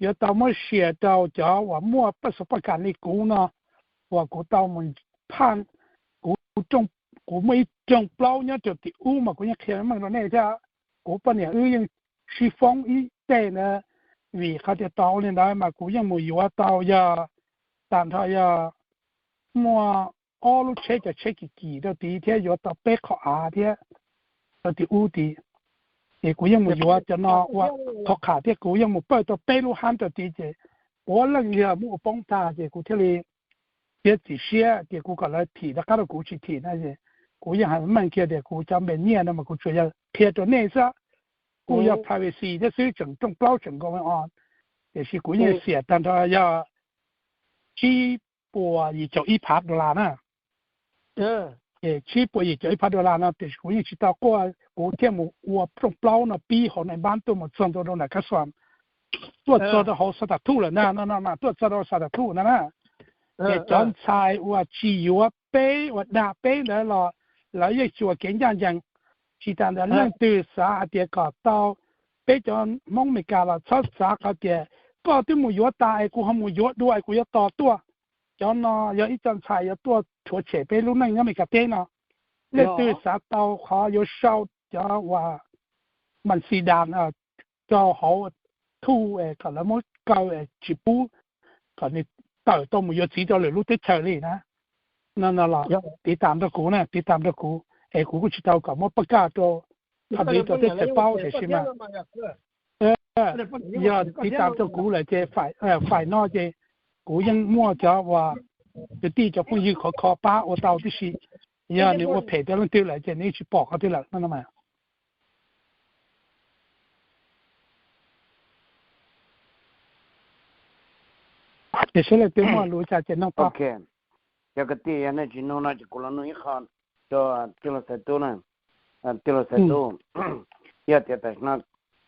yuav tau muab share rau cov uas muaj paj xu paj kam li kuv no, uas kuv tau mus phaj, kuv, kuv muaj ib rooj plaub nyob rau tim ub mas kuv yeej qhia meej rau nej thiab. Kuv poj niam wb yeej sib foob ib teg ntawd, vim qhov tias tos ua li ntawd mas kuv yeej mus yuav tau yog tag nrho yog muaj ob lub tsheb, cov tsheb kim kim rau tid thiab yuav tau peb qhov av thiab rau tim ub tid. Ces kuv yeej mus yuav cov no ua qhov qham thiab kuv yeej mus pawj tau peb lub hab rau tid ces puav leej yog muab ua poob tag ces kuv thiaj li thiab txim siab tias kuv kom lawv thim rov qab rau kuv tsis thim na. Kuv yeej hais meej kiag tias kuv cov npe nyiaj no mas kuv tsuas yog qhia rau nej xwb, kuj yog privacy thiab xwb, tseem rooj plaub tseem nkaus os. Tiam sis kuv yeej xiam tag nrho yog tsib puas yim caum ib phav dollar na. Tsib puas yim caum ib phav dollar no tiam sis kuv yeej tsis tau quaj, kuv thiaj mus ua rooj plaub no pib hauv nais npab tuaj mus txog ntua rau nram kab xom, tuaj txog rau hauv xav tas thuj lawm ntag no no mas tuaj txog rau xav tas thuj ntag na. Ces cov ntxhais uas tsis yuav peb uas dag peb ntawd los lawv yeej xyuas kev ncaj ncees. Tsis tas ntawd leej twg xav hais tias kom tau peb cov Hmoob Meskas los txhob xav qhov tias koj twb mus yuav tas es kuv ho mus yuav dua es kuv yuav tos tuaj. Cov no yog ib co ntxhais yuav tuaj rhuav tshem peb lub neej nyob Meskas teb no. Leej twg xav tau qhov yuav sau cov uas mas xi das rau hauv thuj kom lawv muab kaw tsis pub kom nws tawm tau mus yuav txiv rau lwm lub teb chaws li na. No no los tiv tam rau kuv na, tiv tam rau kuv es kuv kuj tsis tau kom muab paj kaj rau qhov ntxiv rau teb chaws paub tiam sis mas yog tiv tam rau kuv lawm ces faim no ces kuv yeej muaj cov uas kwv tij cov phooj ywg khov kho pab ua tau tib si. Yog nws ua phem rau leej twg lawm ces nws yeej tsis pom qhov twg lawm no no mas. Ces seb leej twg muaj lus cas ces nug tau. Cov kwv tij, yog nej tsis nug no ces kuv los nug ib qho rau tij laug Xaiv Tub na. Tij laug Xaiv Tub, yog tias tam sim no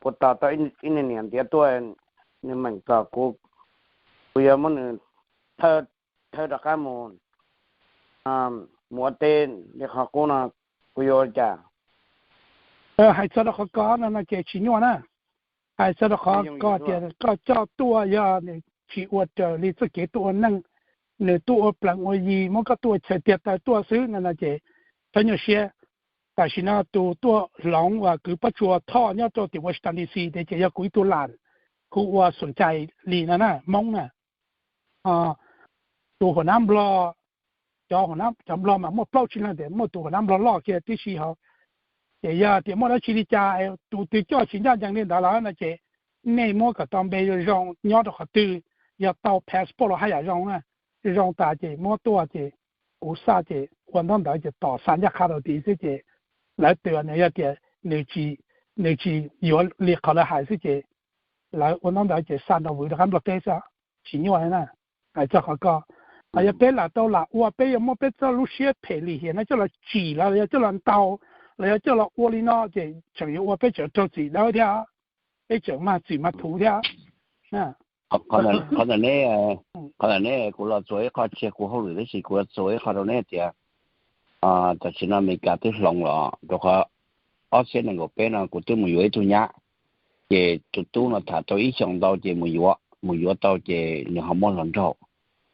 kuv tos tau ib niag niam ntiav tuaj, nws meem kom kuv, kuv yuav muab nws thawb rov qab mus, mus ua teb li qhov qub no, kuv yuav ua cas? Hais txog rau qhov ko no no ces tsis nyuaj na. Hais txog rau qhov ko tias koj coj tuaj yog nws tsis ua raws li txoj kev tuaj ua neej, nws tuaj ua plees ua yi muab koj tuaj ua chaw tiag taw tuaj xwb no no ces txhob nyuaj siab. Tam sim no tus tuaj hloov uas kwv Pob Tsuas Thoj nyob rau tim Washington D C tias ces yog kuv ib tug lam hu ua Xoom Cai Lis no na, Hmoob na. Tus hua nab Nplog, cov, cov Nplog mas muaj plaub tsib leeg tias muaj tus hua nab Nplog loj kiag tib si hauv. Ces yog tias muaj dab tsi li cas tus twg coj tsis ncaj ncees li ntawd lawm no ces nej muab kom tau npe zoo zoo nyob rau qhov twg, yog tau passport los haj yam zoo na. Zoo tas ces muab tuaj ces kuv xa ces ua ntaub ntawv ces tos xa ncaj qha rau tid xwb ces lawv twb nws yog tias nws tsis, nws tsis yuav li qhov lawv hais xwb ces lawv ua ntaub ntawv ces xa nrog vwm rov qab Nplog teb xwb, tsis nyuaj li na. Hais txog qhov ko, yog peb lam tau lam ua, peb yuav muab peb txoj lub siab phem lim hiam no coj los tsim los yog coj los ntaus los yog coj los ua li no ces tseem yuav ua peb tseem raug txim dawb thiab, peb tseem mag txim mag thuv thiab. Qhov ntawm neb, qhov ntawm neb kuv los txuas ib qho, tsis yog kuv hauj lwm tab sis kuv los txuas ib qho rau neb tias Tam sim no Amelikas twb hloov los, rau qhov ob txhiab nees nkaum peb no kuv twb mus yuav ib tug nyab, ces tus tub no tham tau ib xyoos ntau ces mus yuav, mus yuav tau ces nws ho muaj hluas nraug.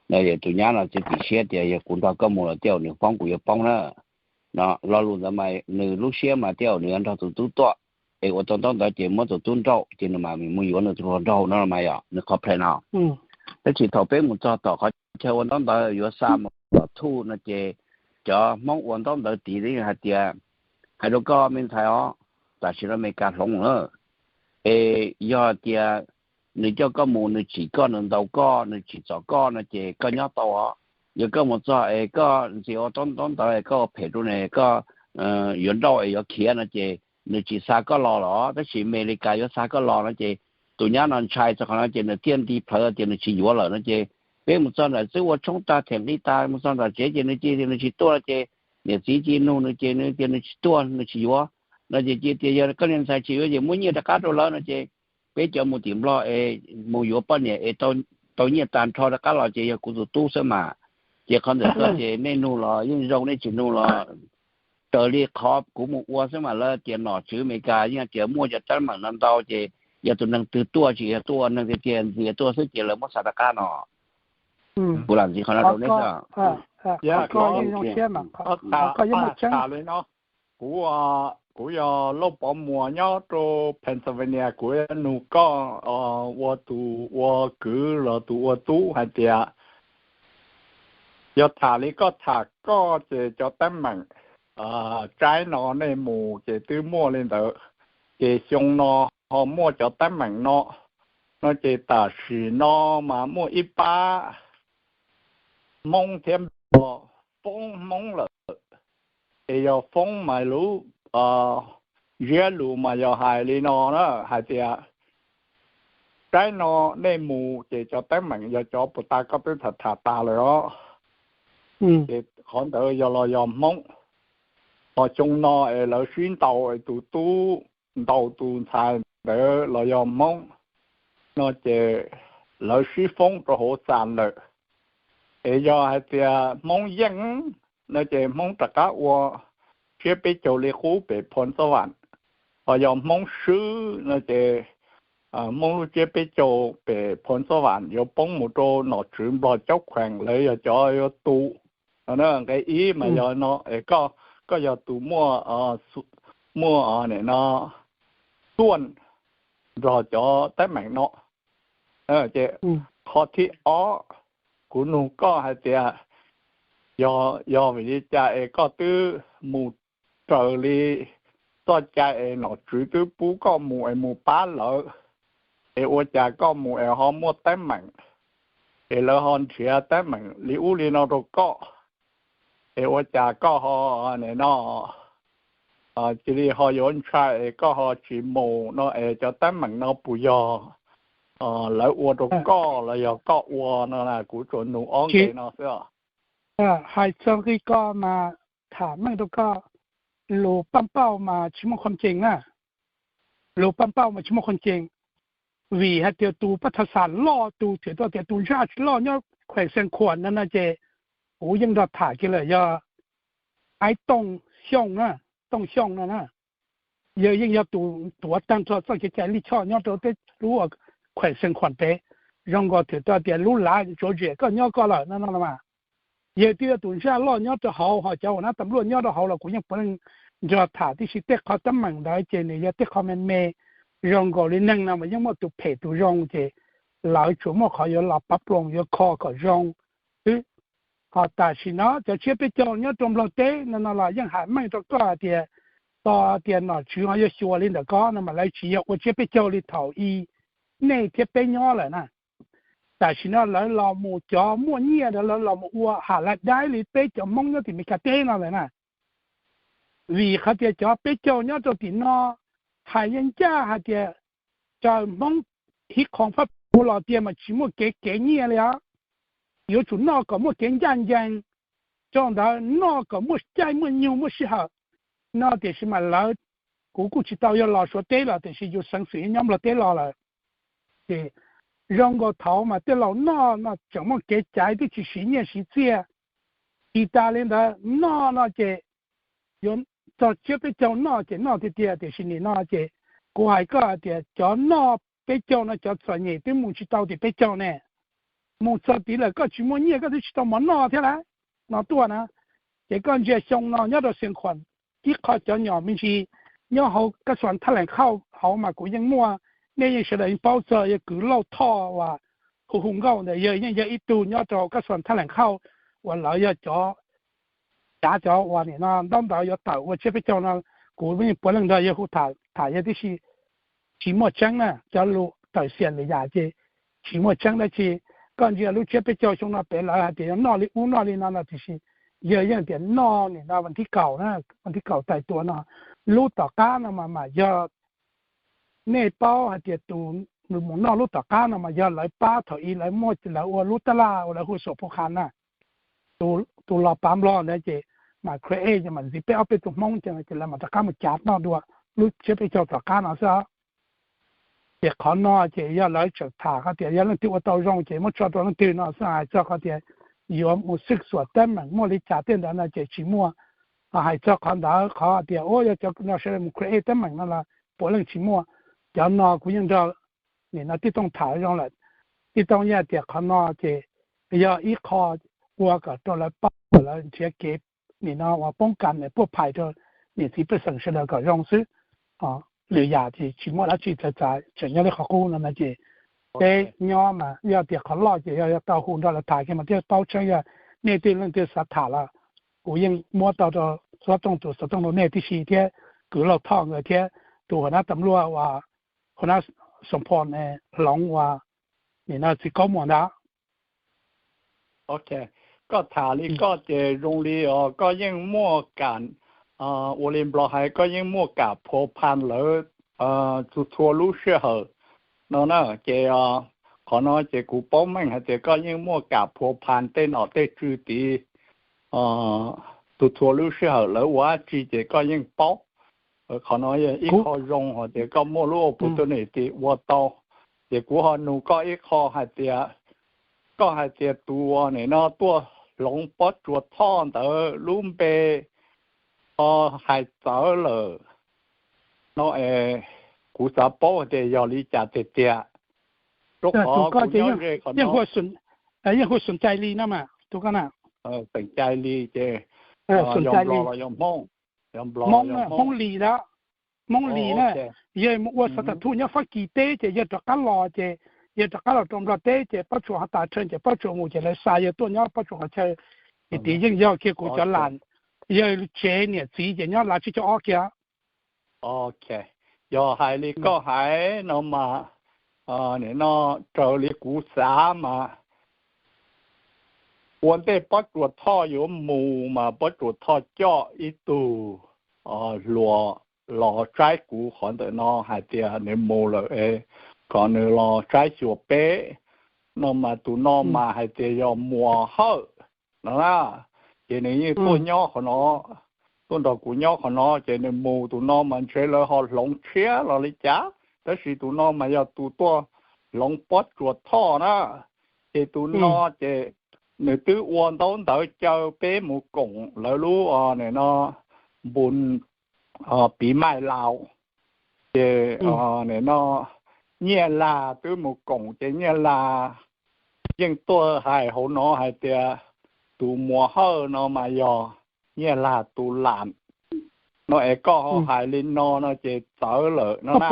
No es tus nyab no txiav txim siab tias yog kuv nrog koj mus los tej zaum nws poob kuv yuav poob na. No lo lus ntawd mas nws lub siab mas tej zaum nws yuav nrog tus tub tuaj, es ua tau ntaub ntawv ces muab tus tub nrauj ces nws mam mus yuav nws tus hluas nraug no mas yog nws qhov plan no. Tab sis thaum peb mus txog tom qhov chaw ua ntaub ntawv yuav xa mus tom thuj no ces cov Hmoob ua ntaub ntawv tid hais tias, hais rau koj me ntxhais os, tam sim no Amelikas hloov na, es yog tias nws coj koj mus, nws tsim koj, nws ntaus koj, nws tsim txom koj no ces koj nyob tau os. Yog koj mus txog es koj ntxias ua ntaub ntawv es koj ua phem rau nws, koj yuav nrauj es yuav khiav no ces nws tsis xa koj los lawm, tab sis Amelikas yuav xa koj los no ces tus nyab no ntshai txog qhov no ces nws thiaj nti plawv tias nws tsis yuav lawm no ces peb mus txog nram twb ua tshoob tag them nqi tas mus txog nram tsev ces nws cia tias nws tsis tuaj no ces niam txiv cia nug nws ces nws tias nws tsis tuaj, nws tsis yuav no ces cia tias yog koj niag ntxhais tsis yuav ces muab nyiaj rov qab rau lawv no ces peb cov mus tim Nplog es mus yuav poj niam es tau nyiaj tag nrho rov qab los ces yog kuv tus tub xwb mas. Ces qhov ntawm ko ces nej nug los yeej zoo, nej tsis nug los raws li qhov kuv mus ua xwb mas lawv tias nom tswv Amelikas yeej tias muaj cov teeb meem no ntau ces yog tus neeg twg tuaj tsis yog tuaj ua neeg tiag tiag ntxias tuaj xwb ces lawv muab xa rov qab no. Kuv lam ntxiv qhov no rau nej xwb. Kuv, kuv yog Lauj Pov Muas nyob rau Pennsylvania, kuv yuav nug koj ua tus ua kwv los tus ua tub hais tias, yog tham li koj tham koj ces cov teeb meem tsaib no nej mus ces twb muaj li ntawd, ces xyoo no ho muaj cov teeb meem no, no ces tam sim no mas muaj ib pab Hmoob thiab Nplog foob Hmoob lawm, es yog foob mas lub ntsiab lus mas yog hais li no na, hais tias, saib no nej mus ces cov teeb meem yog cov puas tas koj twb tham tham tas lawm os. Ces qhov ntawd yog los yog Hmoob, ho xyoo no es lawv sib ntaus es tus tub ntaus tus ntxhais ntawd los yog Hmoob, no ces lawv sib foob rau hauv xas lawm. Es yog hais tias Hmoob yeej no ces Hmoob rov qab ua tsiab peb caug li qub pem Phoo Xob Vam, ho yog Hmoob swb no ces Hmoob lub tsiab peb caug pem Phoo Xob Vam yuav poob mus rau nom tswv Nplog caub kheem lawv yog cov yuav tu. Nqe ib mas yog no es koj yog tus muaj, muaj no tuaj nrog cov teeb meem no. Ces qhov thib ob, kuv nug koj hais tias, yog, yog vim li cas es koj twb mus raws li txoj cai es nom tswv twb pub koj mus es mus pab lawv, es ua cas koj mus es ho muaj teeb meem, es lawv ho nrhiav teeb meem li ub li no rau koj, es ua cas koj ho no cia li ho yuav ntshai es koj ho tsis mus no es cov teeb meem no puas yog lawv ua rau koj los yog koj ua no? Kuv tsuas nug ob nqe no xwb. Hais txog nqi ko mas tham meej rau koj, lus paj pauj mas tsis muaj qhov ncees na. Lus paj pauj mas tsis muaj qhov ncees, vim hais tias tus paj thas xam loj, tus thiam rau tias tus ntsaj tsis loj nyob khuem Xeev Khuam no no ces kuv yeej nrog tham kiag lawm, yog Aib Tooj Xyooj, Tooj Xyooj no na. Yawg yeej yog tus tuav tag nrho txoj kev cai lij choj nyob rau teb lub khuem Xeev Khuam teb, zoo nkaus thiam rau tias lub lav Georgia koj nyob koj lawm no no mas. Yawg twb yog tus ntsaj loj nyob rau hauv, ho cov ua nab tas luaj nyob rau hauv los kuv yeej puav leej nrog tham tib si. Tej qhov teeb meem ntawd ces nws yog tej qhov me me, zoo nkaus li neeg no mas yeej muaj tus phem tus zoo ces lawv tsuas muaj qhov yuav los pab ploos yuav kho kom zoo xwb. Ho tam sim no cov tsiab peb caug nyob rau Nplog teb no no los yeej hais meej rau koj hais tias, txog tias nom tswv ho yuav xyuas li ntawm ko no mas lawv tsis yog ua tsiab peb caug li thaum i nej thiab peb nyob lawm na. Tam sim no lawv los mus, cov muaj nyiaj lawv los mus ua ham la daib li peb cov Hmoob nyob tim Meskas teb no lawm na. Vim qhov tias cov peb caug nyob rau tim no hais yeej ncaj hais tias raws Hmoob hib qhoos fab pus los tiag mas tsis muaj kev kev nyiaj li os. Yuav tsum noj kom muaj kev ncaj ncees, rau ntawd noj kom muaj caij muaj nyoog muaj sij hawm no. Tiam sis mas lawv, kuv kuj tsis tau yog los Suav teb los tiam sis yus xeev xwm nyob Nplog teb los lawm. Ces zoo nkaus thaud mas tej laus noj no tseem muaj kev caiv twb tsis siv nyiaj siv txiaj. Tsis tas li ntawd noj no ces yuav txog tsiab peb caug noj ces noj tiag tiag, tiam sis nim no ces kuv hais koj hais tias cov noj peb caug no cov txom nyem twb mus tsis tau tim peb caug ne, mus txog tid lawm koj tsis muaj nyiaj koj twb tsis tau mov noj thiab lawm no tuaj na. Ces koj ntsia xyoo no nyob rau Xiav Khuam ib qho cov nyom me ntsis nyob hauv kab xuas thaj leem khauj hauv mas kuv yeej muaj, nej yeej sawv daws yeej paub txog yawg Kwv Lauj Thoj uas hu hu nkauj ntawd, yawg yeej yog ib tug nyob rau kab xuas thaj leem khauj uas lawv yog cov cav cov uas nim no ntaub ntawv yuav tawm ua tsiab peb caug no, kuv yeej puav leej nrog yawg hu tham tham yawg tib si. Tsis muaj tseeb na, cov lus tawm xiam lwm yam ces tsis muaj tseeb dab tsi. Koj ntsia lub tsiab peb caug xyoo no pem lawv hais tias yog noj li ub noj li no no tiam sis yawg yeej tias noj nim no vas thib kaum na, vas thib kaum tais tua no, lub tom qab no mas mas yog nej paub hais tias tus mus noj lub tom qab no mas yog lawv pab thaum ub lawv muaj lawv ua lub tab laj uas lawv hu xuam phu qha na, tus los pav nplog ntawd ces mas create mas ntxiv peb ob peb tug Hmoob ces lawv mam rov qab mus cav noj dua lub tsiab peb caug tom qab no xwb. Ces qhov no ces yog lawv tseem tham qhov tias yog leej twg ua tau zoo ces muab tso rau leej twg no xwb, hais txog qhov tias yuav mus xwj xuam teeb meem muaj li cas tej ntawd no ces tsis muaj. Hais txog qhov ntawd qhov tias ua yog cov no sawv daws mus create teeb meem no los puav leej tsis muaj. Cov no kuv yeej nrog nim no tij tooj tham zoo lawm. Tij tooj yeej tias qhov no ces yog ib qho ua kom rau lawv paub kom lawv nrhiav kev nim no uas poob kas puaj phais rau niam txiv pej xeem sawv daws kom zoo xwb. Lwm yam ces tsis muaj dab tsi txawv txav, tseem nyob li qhov qub no no ces peb nyob mas yog tias qhov loj ces yog tau hu nrog lawv tham kiag mas thiaj paub tseeb. Yog nej twg leej twg xav tham los kuv yeej muab tau rau xov tooj, tus xov tooj rau nej tib si thiab, Kwv Lauj Thoj nkawd thiab tus hua nab tam luaj uas hua nab Xoo Phoo Hloov uas nim no txiv Kaub Muas ntawd. Koj tham li koj ces zoo li os koj yeej muaj kam ua li Nplog hais koj yeej muaj kam phua phan lawv txhua txhua lub sij hawm no na. Ces qhov no ces kuv paub meej hais tias koj yeej muaj kam phua phan tej nom tej tswv tid txhua txhua lub sij hawm lawv ua dab tsi ces koj yeej paub. Qhov no yog ib qho zoo hais tias koj muaj lub opportunity ua tau. Ces kuv ho nug koj ib qho hais tias, koj hais tias tus nim no tuaj hloov Pob Tsuas Thoj ntawd lub npe ho hais txawv lawm no es kuv xav paub hais tias yog li cas tiag tiag. Rau qhov kuv nyob ze qhov no, yeej hu Xum Cai Lis no mas tus ko na. Xum Cai Lis ces yog Nplog los yog Hmoob? Hmoob, Hmoob Lis ntawd. Hmoob Lis na, yawg mus ua xov tam thuj nyob Fab Kis teb ces yawg rov qab los ces yawg rov qab los rau Nplog teb ces Pob Tsuas ho tas rhe ces Pob Tsuas mus ces lawv xa yawg tuaj nyob Pob Tsuas qhov chaw. Ces tid yeej yog kiag kuv cov lam, yawg tsev niam txiv ces nyob Lav Tsib Caug Ob kiag. Ok, yog hais li koj hais no mas, nim no raws li kuv xav mas ua ntej Pob Tsuas Thoj yuav mus mas Pob Tsuas Thoj coj ib tug hluas los saib kuv qhov ntawm no hais tias nws mus lawm es kom nws los saib xyuas peb no mas tus no mas hais tias yog Muas Hawj no na. Ces nws yeej tuaj nyob qhov no, tuaj nrog kuv nyob qhov no ces nws mus, tus no mas ntshe lawv ho hloov tshiab los li cas, tab sis tus no mas yog tus tuaj hloov Pob Tsuas Thoj na. Ces tus no ces nws twb ua ntaub ntawv caw peb mus koom lawv lub nim no npu piv maij laus. Ces nim no Nyiaj Lag twb mus koom ces Nyiaj Lag yeej tuaj hais hauv no hais tias tus Muas Hawj no mas yog Nyiaj Lag tus lam no es koj ho hais li no no ces txawv lawm no na.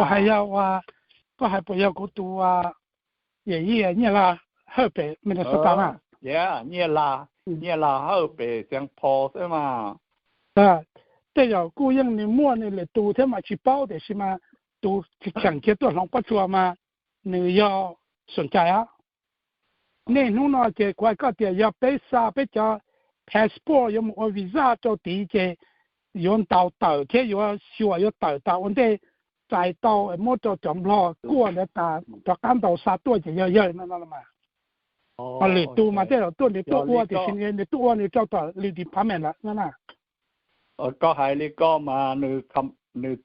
Koj hais puas yog kuv tus Nyiaj Lag Hawj pem Minnesota na? Nyiaj Lag, Nyiaj Lag Hawj pem Saint Paul xwb mas. Tej zaum kuj yeej nws muaj nws lwm tus thiab mas tsis paub, tiam sis mas tus tseem kiag tuaj hloov Pob Tsuas mas nws yog Xum Cai Lis. Nej hnub no ces kuv hais koj tias yog peb xa peb cov passport yuav mus ua visa rau tid ces yuav ntaus tawm thiab yuav xyuas yuav tawm tas ua ntej txais tau muab rau cov Nplog kuaj ntawd tas rov qab ntaus xa tuaj ces yog yawg no no los mas. Ho lwm tus mas tej zaum tuaj nws tuaj ua tiam sis nws tuaj ua nws rau tom lwm department lawm no na. Koj hais li koj mas nws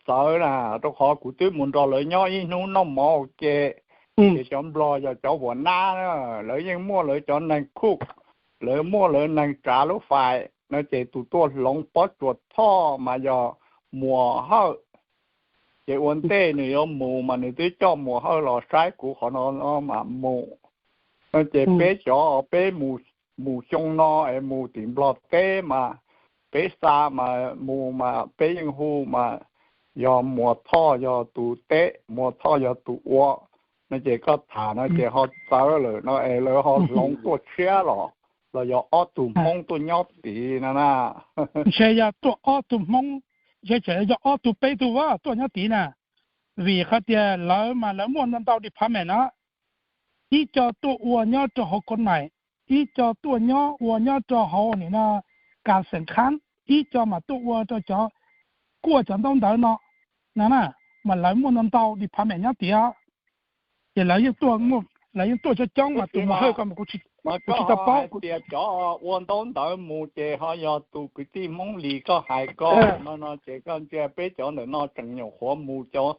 txawv na, rau qhov kuv twb mus nrog lawv nyob ib hnub noj mov ua ke, ces cov Nplog yog cov huam nab, lawv yeej muaj lawv cov neeg cook, lawv muaj lawv neeg tsav lub fais, no ces tus tuaj hloov pob tsuas Thoj mas yog Muas Hawj. Ces ua ntej nws yuav mus mas nws twb coj Muas Hawj los saib kuv qhov no no mas mus. No ces peb cov peb mus xyoo no es mus tim Nplog teb mas peb xa mas mus mas peb yeej hu mas yog Muas Thoj yog tus teb, Muas Thoj yog tus ua. No ces koj tham no ces ho txawv lawm no es lawv ho hloov tuaj tshiab los, los yog ob tug Hmoob tuaj nyob tid no na. Ntshe yog tuaj ob tug Hmoob, ntshe tseem yog ob tug peb tug tuaj nyob tid na. Vim qhov tias lawv mas lawv muaj ntau ntau department na, ib co tuaj ua nyob rau hauv kov naim, ib co tuaj nyob ua nyob rau hauv nim no kas xeem khab, ib co mas tuaj ua rau cov kuaj cov ntaub ntawv no na, mas lawv muaj ntau ntau department nyob tiag. Ces lawv yeej tuaj, lawv yeej tuaj coob coob mas tus Muas Hawj ko mas kuv tsis tau paub. Tias cov ua ntaub ntawv mus ces ho yog tus kwv tij Hmoob Lis koj hais ko no no ces koj ntsia peb cov ntawm no tseem nyuam qhuav mus cov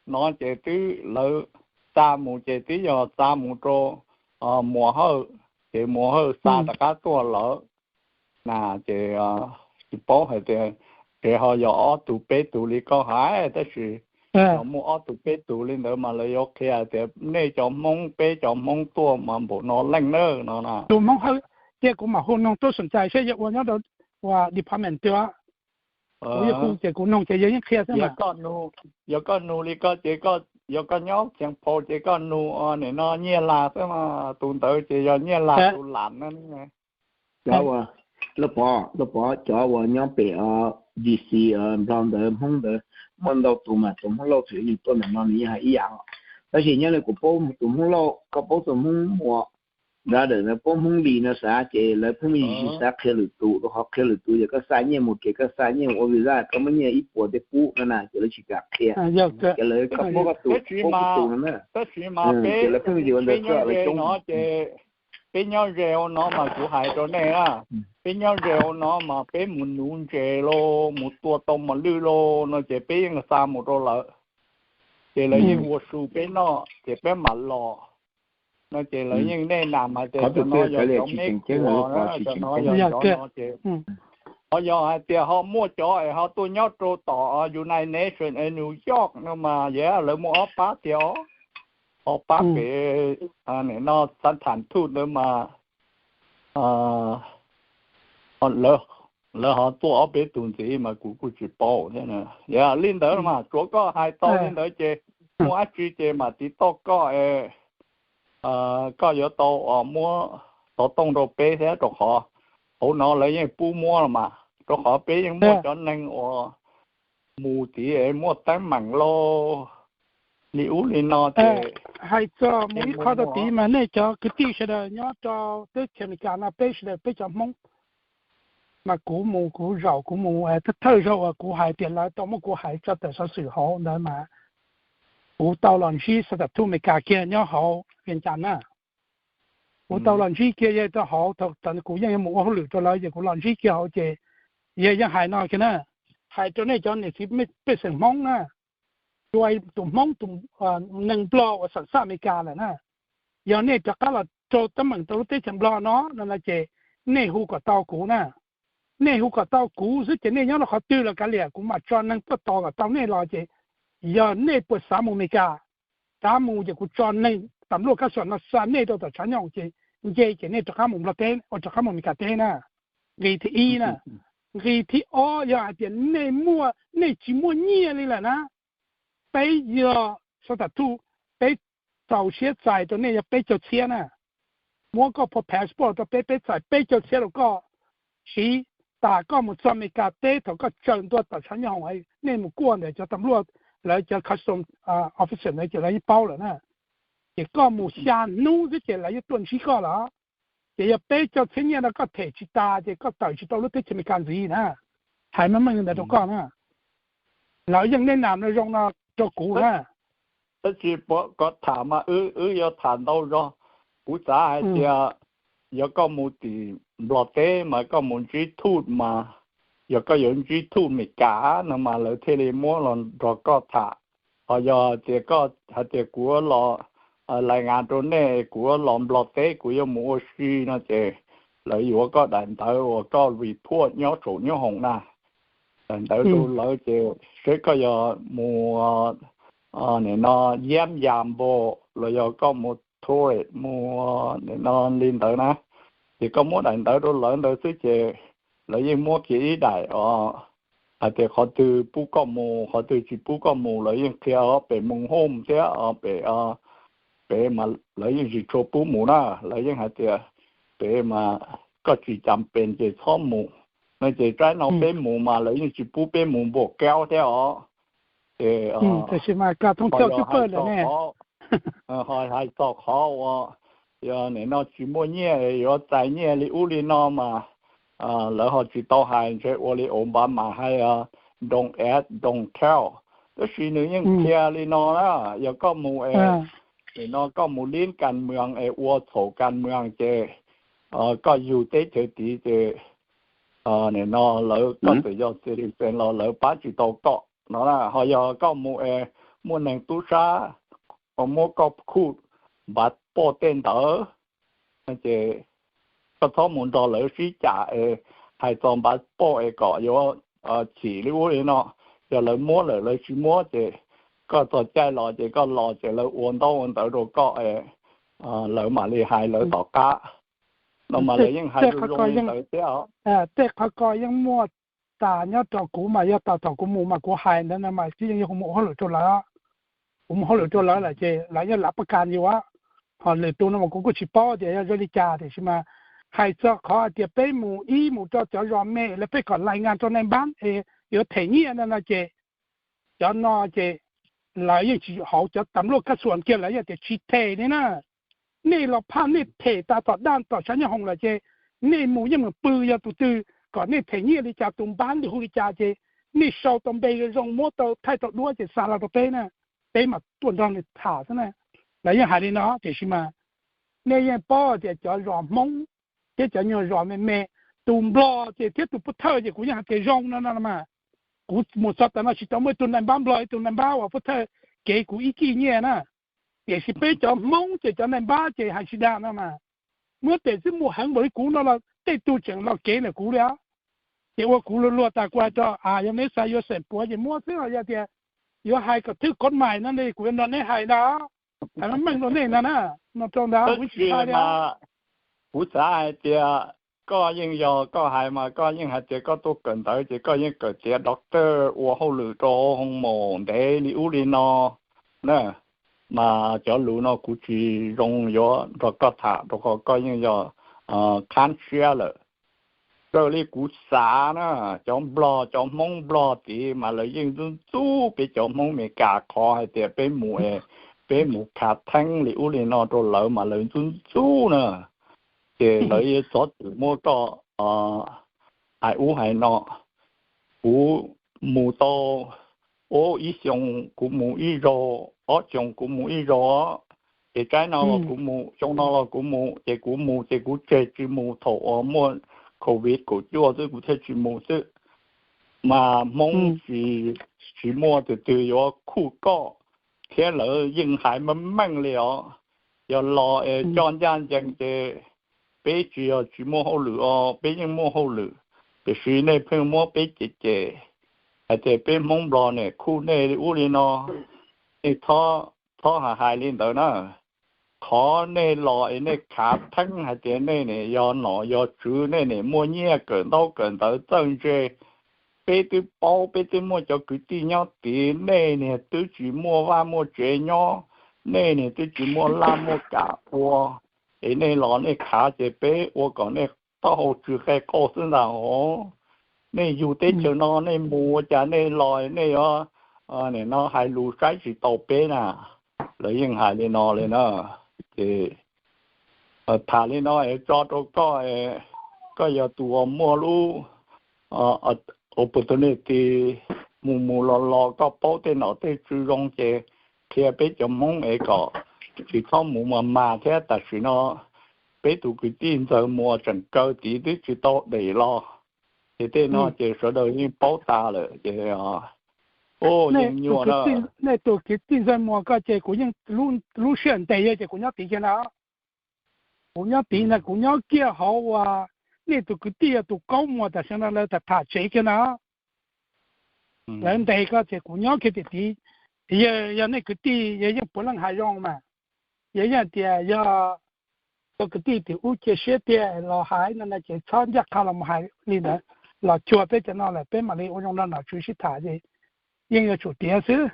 no ces twb lawv xa mus ces twb yog xa mus rau Muas Hawj, ces Muas Hawj xa rov qab tuaj lawm na. Ces tsis paub hais tias ces ho yog ob tug peb tug li koj hais tab sis yog muaj ob tug peb tug li ntawd mas lawv yuav qhia hais tias nej cov Hmoob peb cov Hmoob tuaj mas npaum no leej na no na. Tus Hmoob Hawj, cia kuv mam hu noog tuaj xom cai seb yog ua nyob rau ua department twg. Kuv yuav hu ces kuv noog ces yog yeej qhia xwb mas. Yog koj nug li koj ces yog koj nyob Xeev Phau ces koj nug nim no Nyiaj Las xwb mas tus ntawd ces yog Nyiaj Las tus lam na. Cov uas, Lauj Pov, Lauj Pov, cov uas nyob pem DC Nplog ntawd Hmoob ntawd muaj ntau tus mas tus Hmoob Lauj txawm yeej tuaj ntawm no nws yeej hais ib yam os. Tab sis nyob li kuv paub tus Hmoob Lauj, koj paub tus Hmoob Muas ntawd, ntawm no paub Hmoob Lis no xav ces lawv pheej me ntsis xav qhia lwm tus, rau qhov qhia lwm tus ces koj xa nyiaj mus ces koj xa nyiaj mus ua visa koj muab nyiaj ib puas tej pub no na ces lawv tsis kam qhia. Ces lawv koj paub koj tus, paub kuv tus no na. Ces lawv pheej me ntsis ua ntawd txog lawv coob. Peb nyob ze hauv no mas kuv hais rau nej na, peb nyob ze hauv no mas peb mus nuv ntses los mus tua tau mos lwj los no ces peb yeej xa mus rau lawv, ces lawv yeej ua su peb noj ces peb mam los no ces lawv yeej nej nam hais tias cov no yog cov me kuas, cov no yog cov no ces ho yog hais tias ho muaj cov es ho tuaj nyob rau tom United Nations es New York no mas yog lawv muaj ob pab tiag os, ob pab pem no xab tham thuj ntawd mas lawv ho tuaj ob peb tug ntxiv mas kuv kuj tsis paub thiab. Yog li ntawd mas tsuav koj hais tau li ntawd ces muaj dab tsi ces mam tiv toj koj, koj yuav tau muab xov tooj rau peb thiab rau qhov hauv no lawv yeej pub muab los mas, rau qhov peb yeej muaj cov neeg uas mus tid muaj teeb meem lauj, li ub li no ces hais txog mus ib qho rau tid mas nej cov kwv tij sawv daws nyob rau teb chaws Amelikas no peb sawv daws peb cov Hmoob mas kuv mus kuv zaum kuv mus thawj zaug uas kuv hais tias lawv tau muab kuv hais tso tawm xov xwm hauv ntawd mas kuv tau los ntsib xov tam thuj Amelikas kiag nyob hauv Vias Cas na. Kuv tau los ntsib kiag yawg rau hauv thaum kuv yeej yuav mus ua hauj lwm rau lawv ces kuv los ntsib kiag hauv ces yawg yeej hais no kiag na, hais rau nej cov niam txiv pej xeem Hmoob na, ua tus Hmoob tus neeg Nplog uas xam xaj Amelikas lawm na, yog nej rov qab los rau teeb meem rau lub teb chaws Nplog no no ces nej hu kom tau kuv na. Nej hu kom tau kuv xwb ces nej nyob rau qhov twg los kav liam kuv mam tso neeg tuaj tos kom tau nej los ces yog nej puas xav mus Amelikas, xav mus ces kuv tso neeg tam luaj kab suam no xa nej rau tom tshav nyooj ces nce ces nej rov qab mus Nplog teb, ua rov qab mus Amelikas teb na. Nqis thib ib na. Nqis thib ob yog hais tias nej muaj, nej tsis muaj nyiaj li lawm na, peb yog xov tam thuj, peb txaus siab txais rau nej yog peb caug txhiab na. Muab koj passport rau peb, peb txais peb caug txhiab rau koj siv, tas koj mus txog Amelikas teb thaum koj tsaws ntua tom tshav nyooj hoom, nej mus kuaj ntawm cov tam luaj, lawv cov custom officer ntawd ces lawv yeej paub lawm na. Ces koj mus xya hnub xwb ces lawv yeej tuaj ntsib koj lawm. Ces yog peb caug txhiab nyiaj no koj them tsis tas ces koj tawm tsis tau lub teb chaws Amelikas ntxiv na. Hais meej meej ntawd rau koj na. Lawv yeej nej nam no zoo no rau kuv na. Tab sis koj tham mas wb yuav tham ntau zog. Kuv xav hais tias yog koj mus tim Nplog teb mas koj mus ntsib thuj mas, yog koj yuav ntsib thuj Amelikas no mas lawv thiaj li muab los nrog koj tham. Ho yog tias koj hais tias kuv yuav los lais ngas rau nej, kuv yuav los Nplog teb kuv yuav mus ua si no ces lawv yuav koj daim ntawv uas koj report nyob saum nyob hoom na, daim ntawv rau lawv ces seb koj yog mus nim no Yam Yam npaum los yog koj mus tourist mus nim no li ntawd na, ces koj muab daim ntawv rau lawv ntawd xwb ces lawv yeej muab kiag ib daim os, hais tias qhov twg pub koj mus qhov twg tsis pub koj mus lawv yeej qhia os, pem mus home thiab pem pem mas lawv yeej tsis tshua pub mus na, lawv yeej hais tias pem mas koj tsis cam pes ces txhob mus no ces tsaib no peb mus mas lawv yeej tsis pub peb mus npua kaub thiab os. Ces ho hais txog qhov uas yog nim no tsis muaj nyiaj yuav txais nyiaj li ub li no mas lawv ho tsis tau hais, ntshe ua li Obama hais don't ask, don't tell, tab sis nws yeej qhia li no na, yog koj mus es nim no koj mus liab kas moos es ua txhaum kas moos ces koj yug teb chaws tid ces nim no lawv koj txawm yog citizen los lawv pab tsis tau koj no na, ho yog koj mus es muaj neeg tub sab muab koj khuj npav poj tej ntawd ces koj txhob mus nrog lawv sib cam es hais txog npav poj es kom yuav chim li ub li no, yog lawv muab lawm lawv tsis muab ces koj txog caij los ces koj los ces lawv ua ntaub ua ntawv rau koj, lawv mam li hais lawv tom qab no mas lawv yeej hais zoo li ntawd thiab. Tej qhov ko yeej muaj tas nyob rau kuv mas yog tas thaum kuv mus mas kuv hais ntawd no mas twb yeej yog kuv mus ua hauj lwm rau lawv, kuv mus hauj lwm rau lawv lawm ces lawv yeej lav pab kas yus, ho lwm tus no mas kuv kuj tsis paub tias yog zoo li cas tiam sis mas hais txog qhov hais tias peb mus ib mus rau cov zos me lawv peb kom lais ngas rau nais npab es yuav them nyiaj no no ces cov no ces lawv yeej tsis, hauv cov tas npluaj kab xuas kiag lawv yeej tias tsis them li na. Nej los phaj nej them tas tom daj tom sab nyob hoom lawm ces nej mus yeej mus pw, yog tus twg kom nej them nyiaj li cas tus npab ntws hu li cas ces nej sau tau npe zoo muab tau thaij tau duab ces xa los rau peb na, peb mam tuaj nrog nws tham xwb na. Lawv yeej hais li no tiam sis mas nej yeej paub tias cov zos Hmoob thiab cov nyuag zos me me, tus Nplog ces thiab tus Pub Thawj ces kuv yeej hais tias zoo no no mas kuv mus txog tas no tsis tau muaj ib tug nais npab Nplog ib tug nais npab uas Pub Thawj kev kuv ib kij nyiaj na. Tiam sis peb cov Hmoob ces cov nais npab ces hais tsis dag no mas muab tes xwb mus heev npaum li kuv no los tej tug tseem los kev ntawm kuv li. Ces ua kuv luag luag tas kuv hais tias yog neb xav yuav xeem puav ces muab xwb, yog tias yuav hais kom thwb kov mais no kuv yuav nrog neb hais ntag, hais meej meej rau nej ntag na, no rau ntawd kuv tsis hais li. Kuv xav hais tias koj yeej yog koj hais mas koj yeej hais tias koj tuaj kawm ntawv ces koj yeej kawm tiav doctor ua hauj lwm rau hoo maum ntev li ub li no na, mas cov lus no kuv tsis zoo yuav nrog koj tham rau qhov koj yeej yog khab siab lawm. Raws li kuv xav na, cov Nplog cov Hmoob Nplog tid mas lawv yeej ntxub ntxub peb cov Hmoob Amelikas qhov hais tias peb mus, peb mus khav theeb li ub li no rau lawv mas lawv ntxub ntxub na. Ces lawv yuav txhob txwm muab koj hais ub hais no. Kuv mus tau ib xyoo kuv mus ib zaug, ob xyoo kuv mus ib zaug, ces tsaib no los kuv mus, xyoo no los kuv mus, ces kuv mus ces kuv tseg tsis mus, thaum uas muaj covid kaum cuaj xwb kuv thiaj tsis mus xwb. Mas Hmoob tsis, tsis muaj tus twg yuav khuj koj, thiab lawv yeej hais meej meej li os. Yog los es coj ncaj ncees ces peb tsis yog tsis muaj hauj lwm os, peb yeej muaj hauj lwm, tiam sis nej pheej muab peb cem cem hais tias peb Hmoob Nplog ne khuj nej li ub li no. Nej txhob hais hais li ntawd na. Qhov nej los es nej khav theeb hais tias nej ne yog nom yog tswv, nej ne muaj nyiaj kawm ntaub kawm ntawv txawj ntse. Peb twb paub, peb twb muaj cov kwv tij nyob tid, nej niag twb tsis muaj vaj muaj tsev nyob, nej niag twb tsis muaj laj muaj kam ua, es nej los nej khav ces peb ua kom nej taub hau tsw qe qau xwb ntag os. Nej yug teb chaws no nej mus ua cas nej los nej yuav nim no hais lus saib tsis taus peb na. Lawv yeej hais li no li na. Ces tham li no es tso rau koj, koj yog tus uas muaj lub opportunity mus mus los los, koj paub tej nom tej tswv zoo ces qhia peb cov Hmoob es kom tsis txhob mus mas mas thiab. Tam sim no peb tus kwv tij Ntxawg Muas tseem kaw tid twb tsis tau dem los, ces tej no ces sawv daws yeej paub tas lawm ces yeej nyuaj na. Nej tus kwv tij Ntxawg Muas ko ces kuv yeej lub sij hawm ntes yog ces kuv nyob tid kiag na. Kuv nyob tid ntag, kuv nyob kiag hauv uas nej tus kwv tij yog tus kaub muag tam sim no lawv tham tham tsev kiag na. Lawv ntes koj ces kuv nyob kiag tim tid. Yog nej kwv tij yog yeej puav leej hais zoo mas, yog yeej tias yog tus kwv tij tim ub cia siab tiag los hais no no ces txhob ncaj qha los mus hais li ntawd, los cuag peb cov no lawm peb mam li ua zoo nrog nom tswv sib tham ces yeej yuav tsum tiav xwb.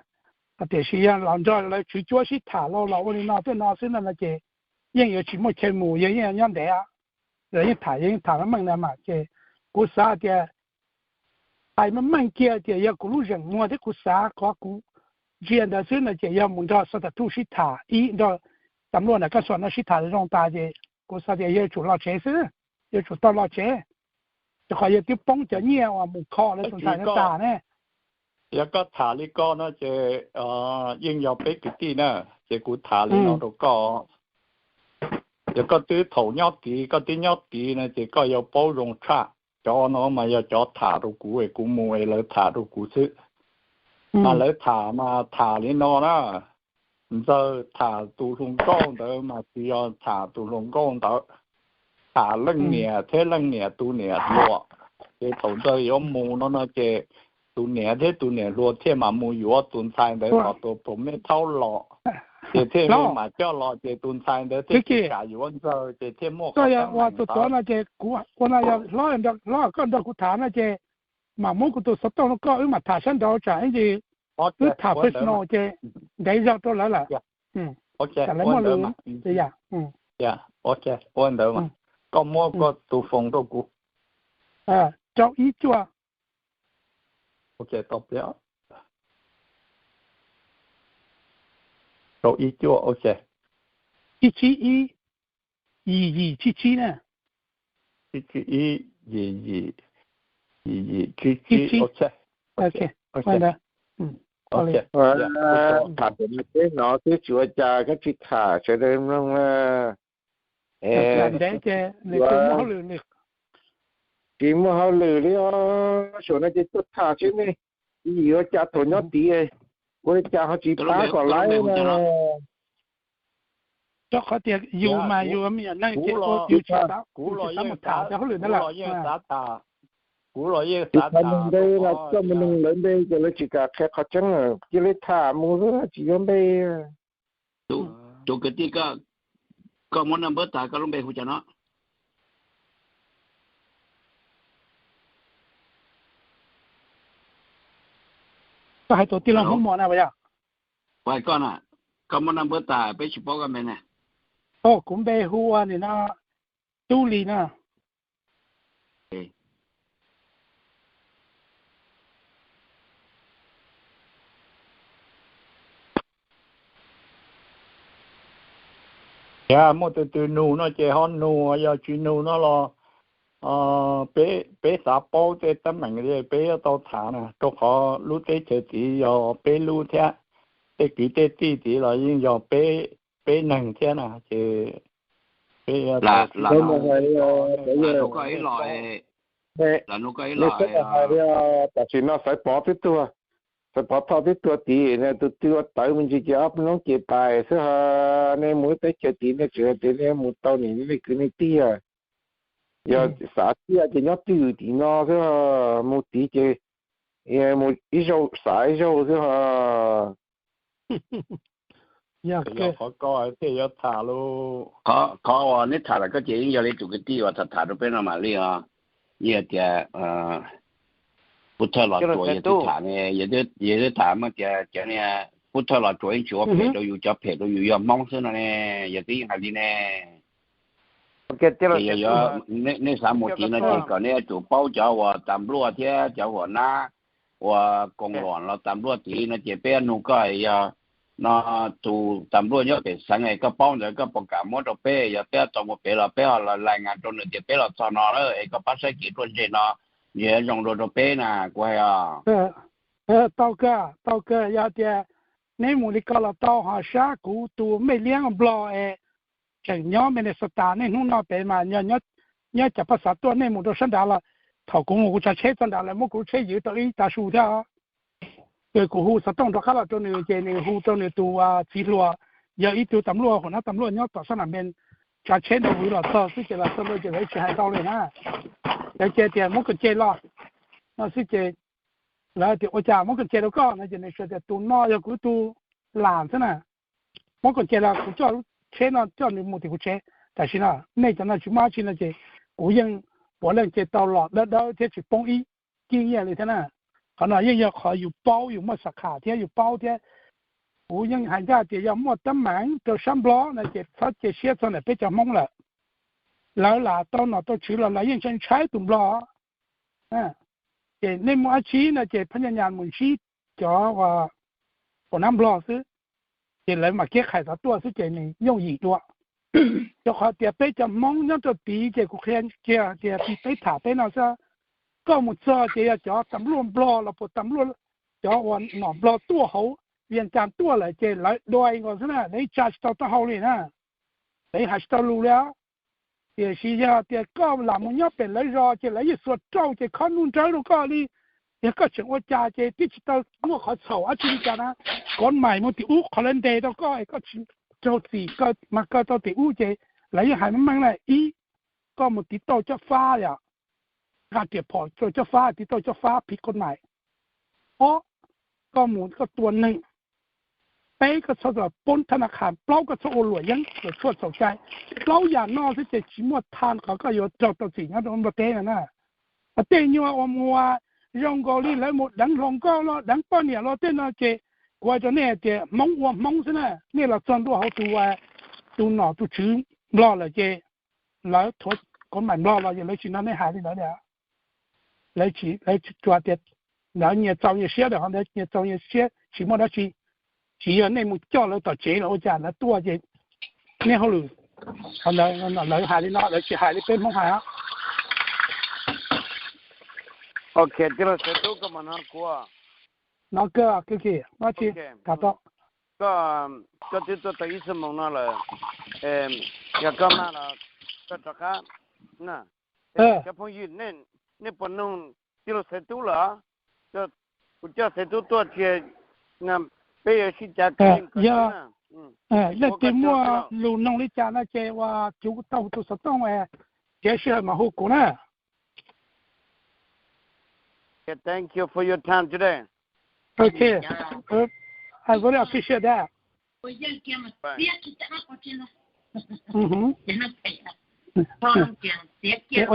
Tiam sis yog los nrog lawv tswv cuab sib tham los los ua li no tej no xwb no no ces yeej yuav tsis muaj chaw mus, yog yeej nyob ntev, lawv yeej tham yeej tham meej meej ntawd mas ces kuv xav tias hais meej meej kiag tias yog kuv lub zeem muag thiab kuv xav qhov kuv ntsia ntawd xwb no ces yog mus nrog xov tam thuj sib tham ib nrog tam luaj ntawm koj xom no sib tham zoo tas ces kuv xav tias yuav tsum los tsev xwb, yuav tsum tau los tsev, rau qhov yog twb poob cov nyiaj uas mus kho lawv tus ntxhais no tas ne. Yog koj tham li koj no ces yeej yog peb kwv tij na, ces kuv tham li no rau koj. Yog koj twb thaum nyob tid, koj twb nyob tid no ces koj yuav paub zoo tshaj. Cov no mas yog cov tham rau kuv es kuv mus es lawv tham rau kuv xwb. Mas lawv tham mas tham li no na, Ntxawg tham tus hluas nkauj ntawd mas tsis yog tham tus hluas nkauj ntawd, tham leej niam thiab leej niam tus niam hluas. Ces thaum Ntxawg yuav mus no no ces tus niam thiab tus niam hluas thiaj mam mus yuav tus ntxhais ntawd tom tus pom mej thaub los, ces thiaj mam coj los ces tus ntxhais ntawd thiaj tsis kam yuav Ntxawg ces thiaj muaj qhov teeb meem ntawd. Ua no yog hlob, hlob koj nrog kuv tham no ces mam muab kuv tus xov tooj rau koj wb mam tham sab nraud tsam ib ntsis wb tham personal ces ntev zog rau lawv lawm. Tsam lawv muaj lus. Ua ntawd, koj muab koj tus foos rau kuv. Rau ib cuaj. Rau ib cuaj, ok. Ib tsib ib, yim yim tsib tsib na. Ib tsib ib, yim yim, yim yim tsib tsib, ok. Tham peb hnov xwb tsis ua cas, koj tsis tham sawv daws mloog na. Tsis muaj hauj lwm li os, suav no ces tuaj tham seb nej yim ua cas thaum nyob tid, ua li cas ho tsis pab kom laib na. Rau qhov tias yus mas yus me nyuam neej ces yus tsis xav, yus tsis xav mus tham cov hauj lwm ntawd lawm. Kuv los yeej xav tham npe los koj mus nug lawv npe ces lawv tsis kam qhia qhov tseeb, cia li tham mus xwb tsis yuav npe. Tus kwv tij, koj muab naj npawb tas koj lub npe hu cas no? Koj hais tus tij laug Hmoob Muas na puas yog? Koj na, koj muab naj npawb tas peb tsis paub koj npe na. Kuv npe hu ua nim no Tub Lis na. Yog muaj tus twg nug no ces ho nug, yog tsis nug no los peb xav paub tej teeb meem peb yuav tau tham na, rau qhov lub teb chaws tid yog peb lub thiab, tej kwv tej tij tid los yeej yog peb neeg thiab na, ces peb hais li, tam sim no Xaiv Pov twb tuag, Xaiv Pov Thoj twb tuag tid, tus twg ua tawv me ntsis ces ob hnub ces pais xwb ho, nej mus lub teb chaws tid nej tseem hais tias nej mus tau nim nej kwv nej tij, yog xav tiag ces nyob twj ywm tim no xwb, mus tid ces mus ib zaug xav ib zaug xwb ho. Qhov koj thiaj yuav tham lus, qhov uas neb tham los koj ces yeej yog li tus kwv tij uas tham tham rau peb no mam li os. Yeej tias Pub Thawj Los Tsuas yog twb tham ne, yog twb tham mas tias cov niag Pub Thawj Los Tsuas yeej tsis ua phem rau yus, cov phem rau yus yog Hmoob xwb no ne, yog twb yeej hais li ne. Ces yog nej xav mus tid no ces kom nej yuav tsum paub cov uas tas npluaj thiab cov uas nab uas koos luam los tas npluaj tid no ces peb yuav nug koj, yog no tus tas npluaj nyob pem xeev es koj paub ntawd koj puas kam muab rau peb, yog peb tau mus pem los peb ho lais ngas rau nws tias peb los txog no lawm es koj pab saib kev ruaj ntseg no, ntshe zoo dua rau peb na kuv hais os. Tau kawg, tau kawg, yog tias neb mus li ko los tau, ho sab kuv tus mej liab nplog es tseem nyob Minnesota, niaj hnub no pem mas nyob cas paj xav tuaj, nej mus rau sab nrad los thaum kuv mus kuv tsav tsheb txog nrad lawv muab kuv lub tsheb ywv tau ib tav su thiab. Ces kuv hu xov tooj rov qab los rau nws ces nws hu rau nws tus txiv hluas, yog ib tug tas npluaj, hua nab tas npluaj nyob tom sab nam npe, tsav tsheb nrov vwv los txog xwb ces los txog ntua ces lawv tsis hais tau li na. Lawv cia tias muab koj ce los no xwb ces lawv tias ua cas muab koj ce rau koj no ces nws tias tus no yog kuv tus lam xwb na, muab koj ce los kuv coj lub tsheb no coj nws mus tim kuv tsev. Tam sim no nej cov no tsis muaj dab tsi no ces kuv yeej puav leej ces tau los dawb dawb thiab tsis poob ib kib nyiaj li thiab na. Qhov no yeej yog qhov yus paub, yus muaj xab khas thiab yus paub thiab. Kuv yeej hais ncaj tias yog muaj teeb meem rau sab Nplog no ces txhob cia siab txog ntawm peb cov Hmoob lawm. Lawv lam tau nom tau tswv los lawv yeej ntshai ntshai tus Nplog. Ces nej muaj dab tsi no ces phab nyas nyas mus ntsib cov uas nab Nplog xwb, ces lawv mam kiab qhais tov tuaj xwb ces nws yooj yim dua. Rau qhov tias peb cov Hmoob nyob rau tid ces kuv qhia kiag tias peb tham peb no xwb. Koj mus txog ces yog cov tas luaj Nplog los puas tas luaj, cov uas nom Nplog tuaj hauv Vias Cas tuaj lawm ces lawv dua nkaus xwb na, lawv tsa tsis tau taub hau li na, lawv hais tsis tau lus li. Tiam sis yog tias koj lam mus nyob pem lawv zos ces lawv yeej xuas rauj ces khob nub nrawb rau koj li. Yog koj tseem ua cas ces twb tsis tau muaj qhov txhaum dab tsi li cas na, kov mais mus tim ub qhov lawv ntes rau koj es koj tsis raug txim, koj mas koj tau tim ub ces lawv yeej hais meej meej na. Ib, koj mus tiv tauj cob fab yom, nqa riam phom rau cob fab, tiv tauj cob fab phiv kov mais. Ob, koj mus koj tua neeg. Peb, koj txhob poob thab na khas. Plaub, koj txhob ua luam yeeb luam tshuaj txhaum cai. Plaub yam no xwb ces tsis muaj tha qhov koj yuav raug tau txim nyob rau Nplog teb no na. Tej nyuag uas mus zoo nkaus li lawv mus deev hluas nkauj los deev poj niam los tej no ces kuv hais rau nej tias Hmoob ua Hmoob xwb na. Nej los txog ntua hauv tus, tus nom tus tswv Nplog lawm ces lawv thuav kov mais Nplog los lawv tsis nrog nej hais li ntawd li. Lawv tsuas tias lawv nyias txaus nyias siab, ntawm qhov ntawd nyias txaus nyias siab tsis muaj dab tsi. Tsis yog nej mus coj lawv tom tsev los ua cas lawv tuaj ces nej hauj lwm, qhov ntawd lawv hais li no, lawv tsis hais li peb Hmoob hais. Ok, tij laug Xaiv Tub, koj mam hnov kuv. No kawg, kawg kiag, dab tsi kam tau. Koj, koj twb tuaj tau ib xuab moos no lawm, yog koj maj los koj rov qab na. Cov phooj ywg, nej puas noog tij laug Xaiv Tub lawm? Kuv coj Xaiv Tub tuaj ces peb yuav sib cav kawg. Yog leej twg muaj lus noog li cas no ces ua cuv tau tus xov tooj, nrhiav sij hawm mas hu kuv na. Thank you for your time today. Okay. I very appreciate that. Ua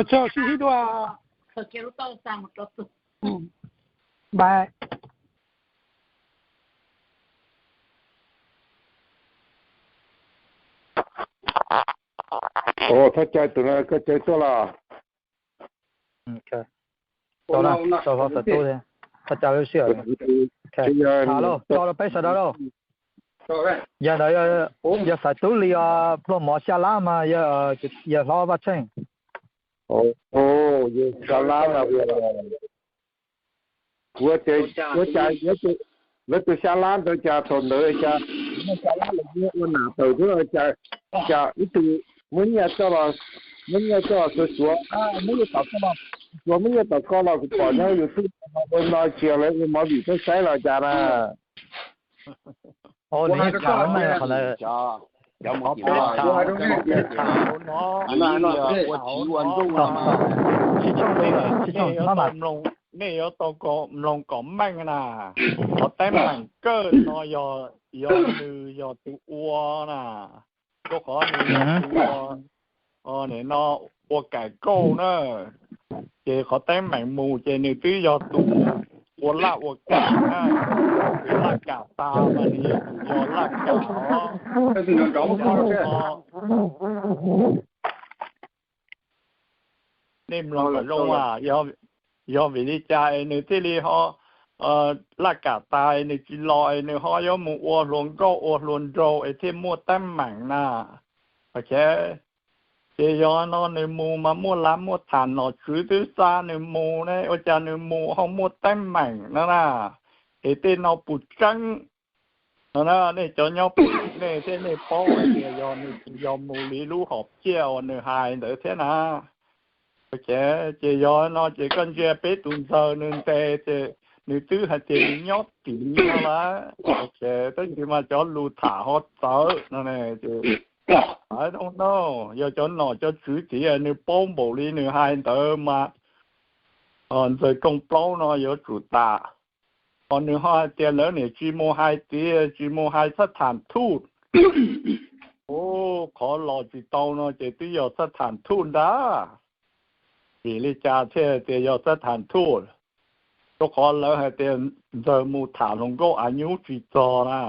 tsaug sib ntsib dua. Bye. Ua thov caw tus no koj caw tuaj los. Tso, tso hlo Xaiv Tub thiab, thov caw lub sij hawm. Alo, tso rau peb sawv daws lauj. Yog ntawd yog Xaiv Tub li pluag mov xya lab mas yawg hlob Vaj Tsheej. Xya lab no, kuv ua cas lawv tus xya lab ntawd cas thaum ntawd cas muaj xya lab los muab ua nam tawm xwb, cas ib tug muab nyiaj coj los, muab nyiaj coj los xuav xuav, muab nyiaj tom koj los, xuav muab nyiaj tom koj los kuv pom nyob YouTube ua no tsis yog lawv ua movie peb saib los cas na. Ua no, nej yuav tau mloog kom meej na. Qhov teeb meem kawg no yog, yog nws yog tus ua na, rau qhov nws yog tus ua, nim no ua kam kauj na. Ces qhov teeb meem mus ces nws twb yog tus ua laj ua kam na, tus laj kam tas mas nws yog tus yog laj kam os. Nej mloog kom zoo, yog vim li cas es nws thiaj li ho laj kam tas es nws tsis los es nws ho yuav mus ua hluas nkauj ua hluas nraug es thiaj muaj teeb meem na. Ces yog no nws mus mas muaj lav muaj tham, nom tswv twb xa nws mus ne, ua cas nws mus ho muaj teeb meem no na? Es tej no puas tseeb? No na, nej cov nyob pem nej thiab nej paub hais tias yog nws tsis yog mus li lub hom phiaj uas nws hais ntawd thiab na. Ces yog no ces koj ntsia peb tus ntxawg nws ntes ces nws twb hais tias nws nyob tim no lawm. Tab sis mas cov lus tham ho txawv no ces I don't know, yog cov nom cov tswv tias nws paub npaum li nws hais ntawd mas Ntxawg Kooj Plaub no yuav tsum tas. Ho nws ho hais tias lawv niam tsis mus hais tias tsis mus hais xab tham thuj. Ov, qhov los tsis tau no ces twb yog xab tham thuj ntag. Vim li cas thiaj tias yog xab tham thuj? Rau qhov lawv hais tias Ntxawg mus tham hluas nkauj av nyub tsis txog na,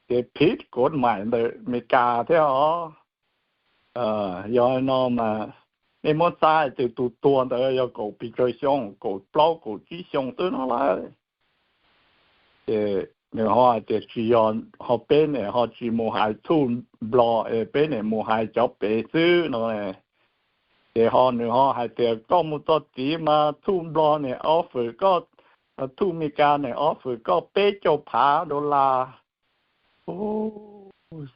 ces phib kov maim ntawm Amelikas thiab os. Yog no mas nej muab xav hais tias tus tuag ntawd yog kaum pes tsawg xyoo, kaum plaub kaum tsib xyoo xwb no lawm. Ces nws ho hais tias tsis yog, ho peb niam ho tsis mus hais thuj Nplog es peb niam mus hais cov pem xwb no. Ces ho nws ho hais tias koj mus txog tid mas thuj Nplog niam offer koj, thuj Amelikas niam offer koj peb caug phav dollar. Ov,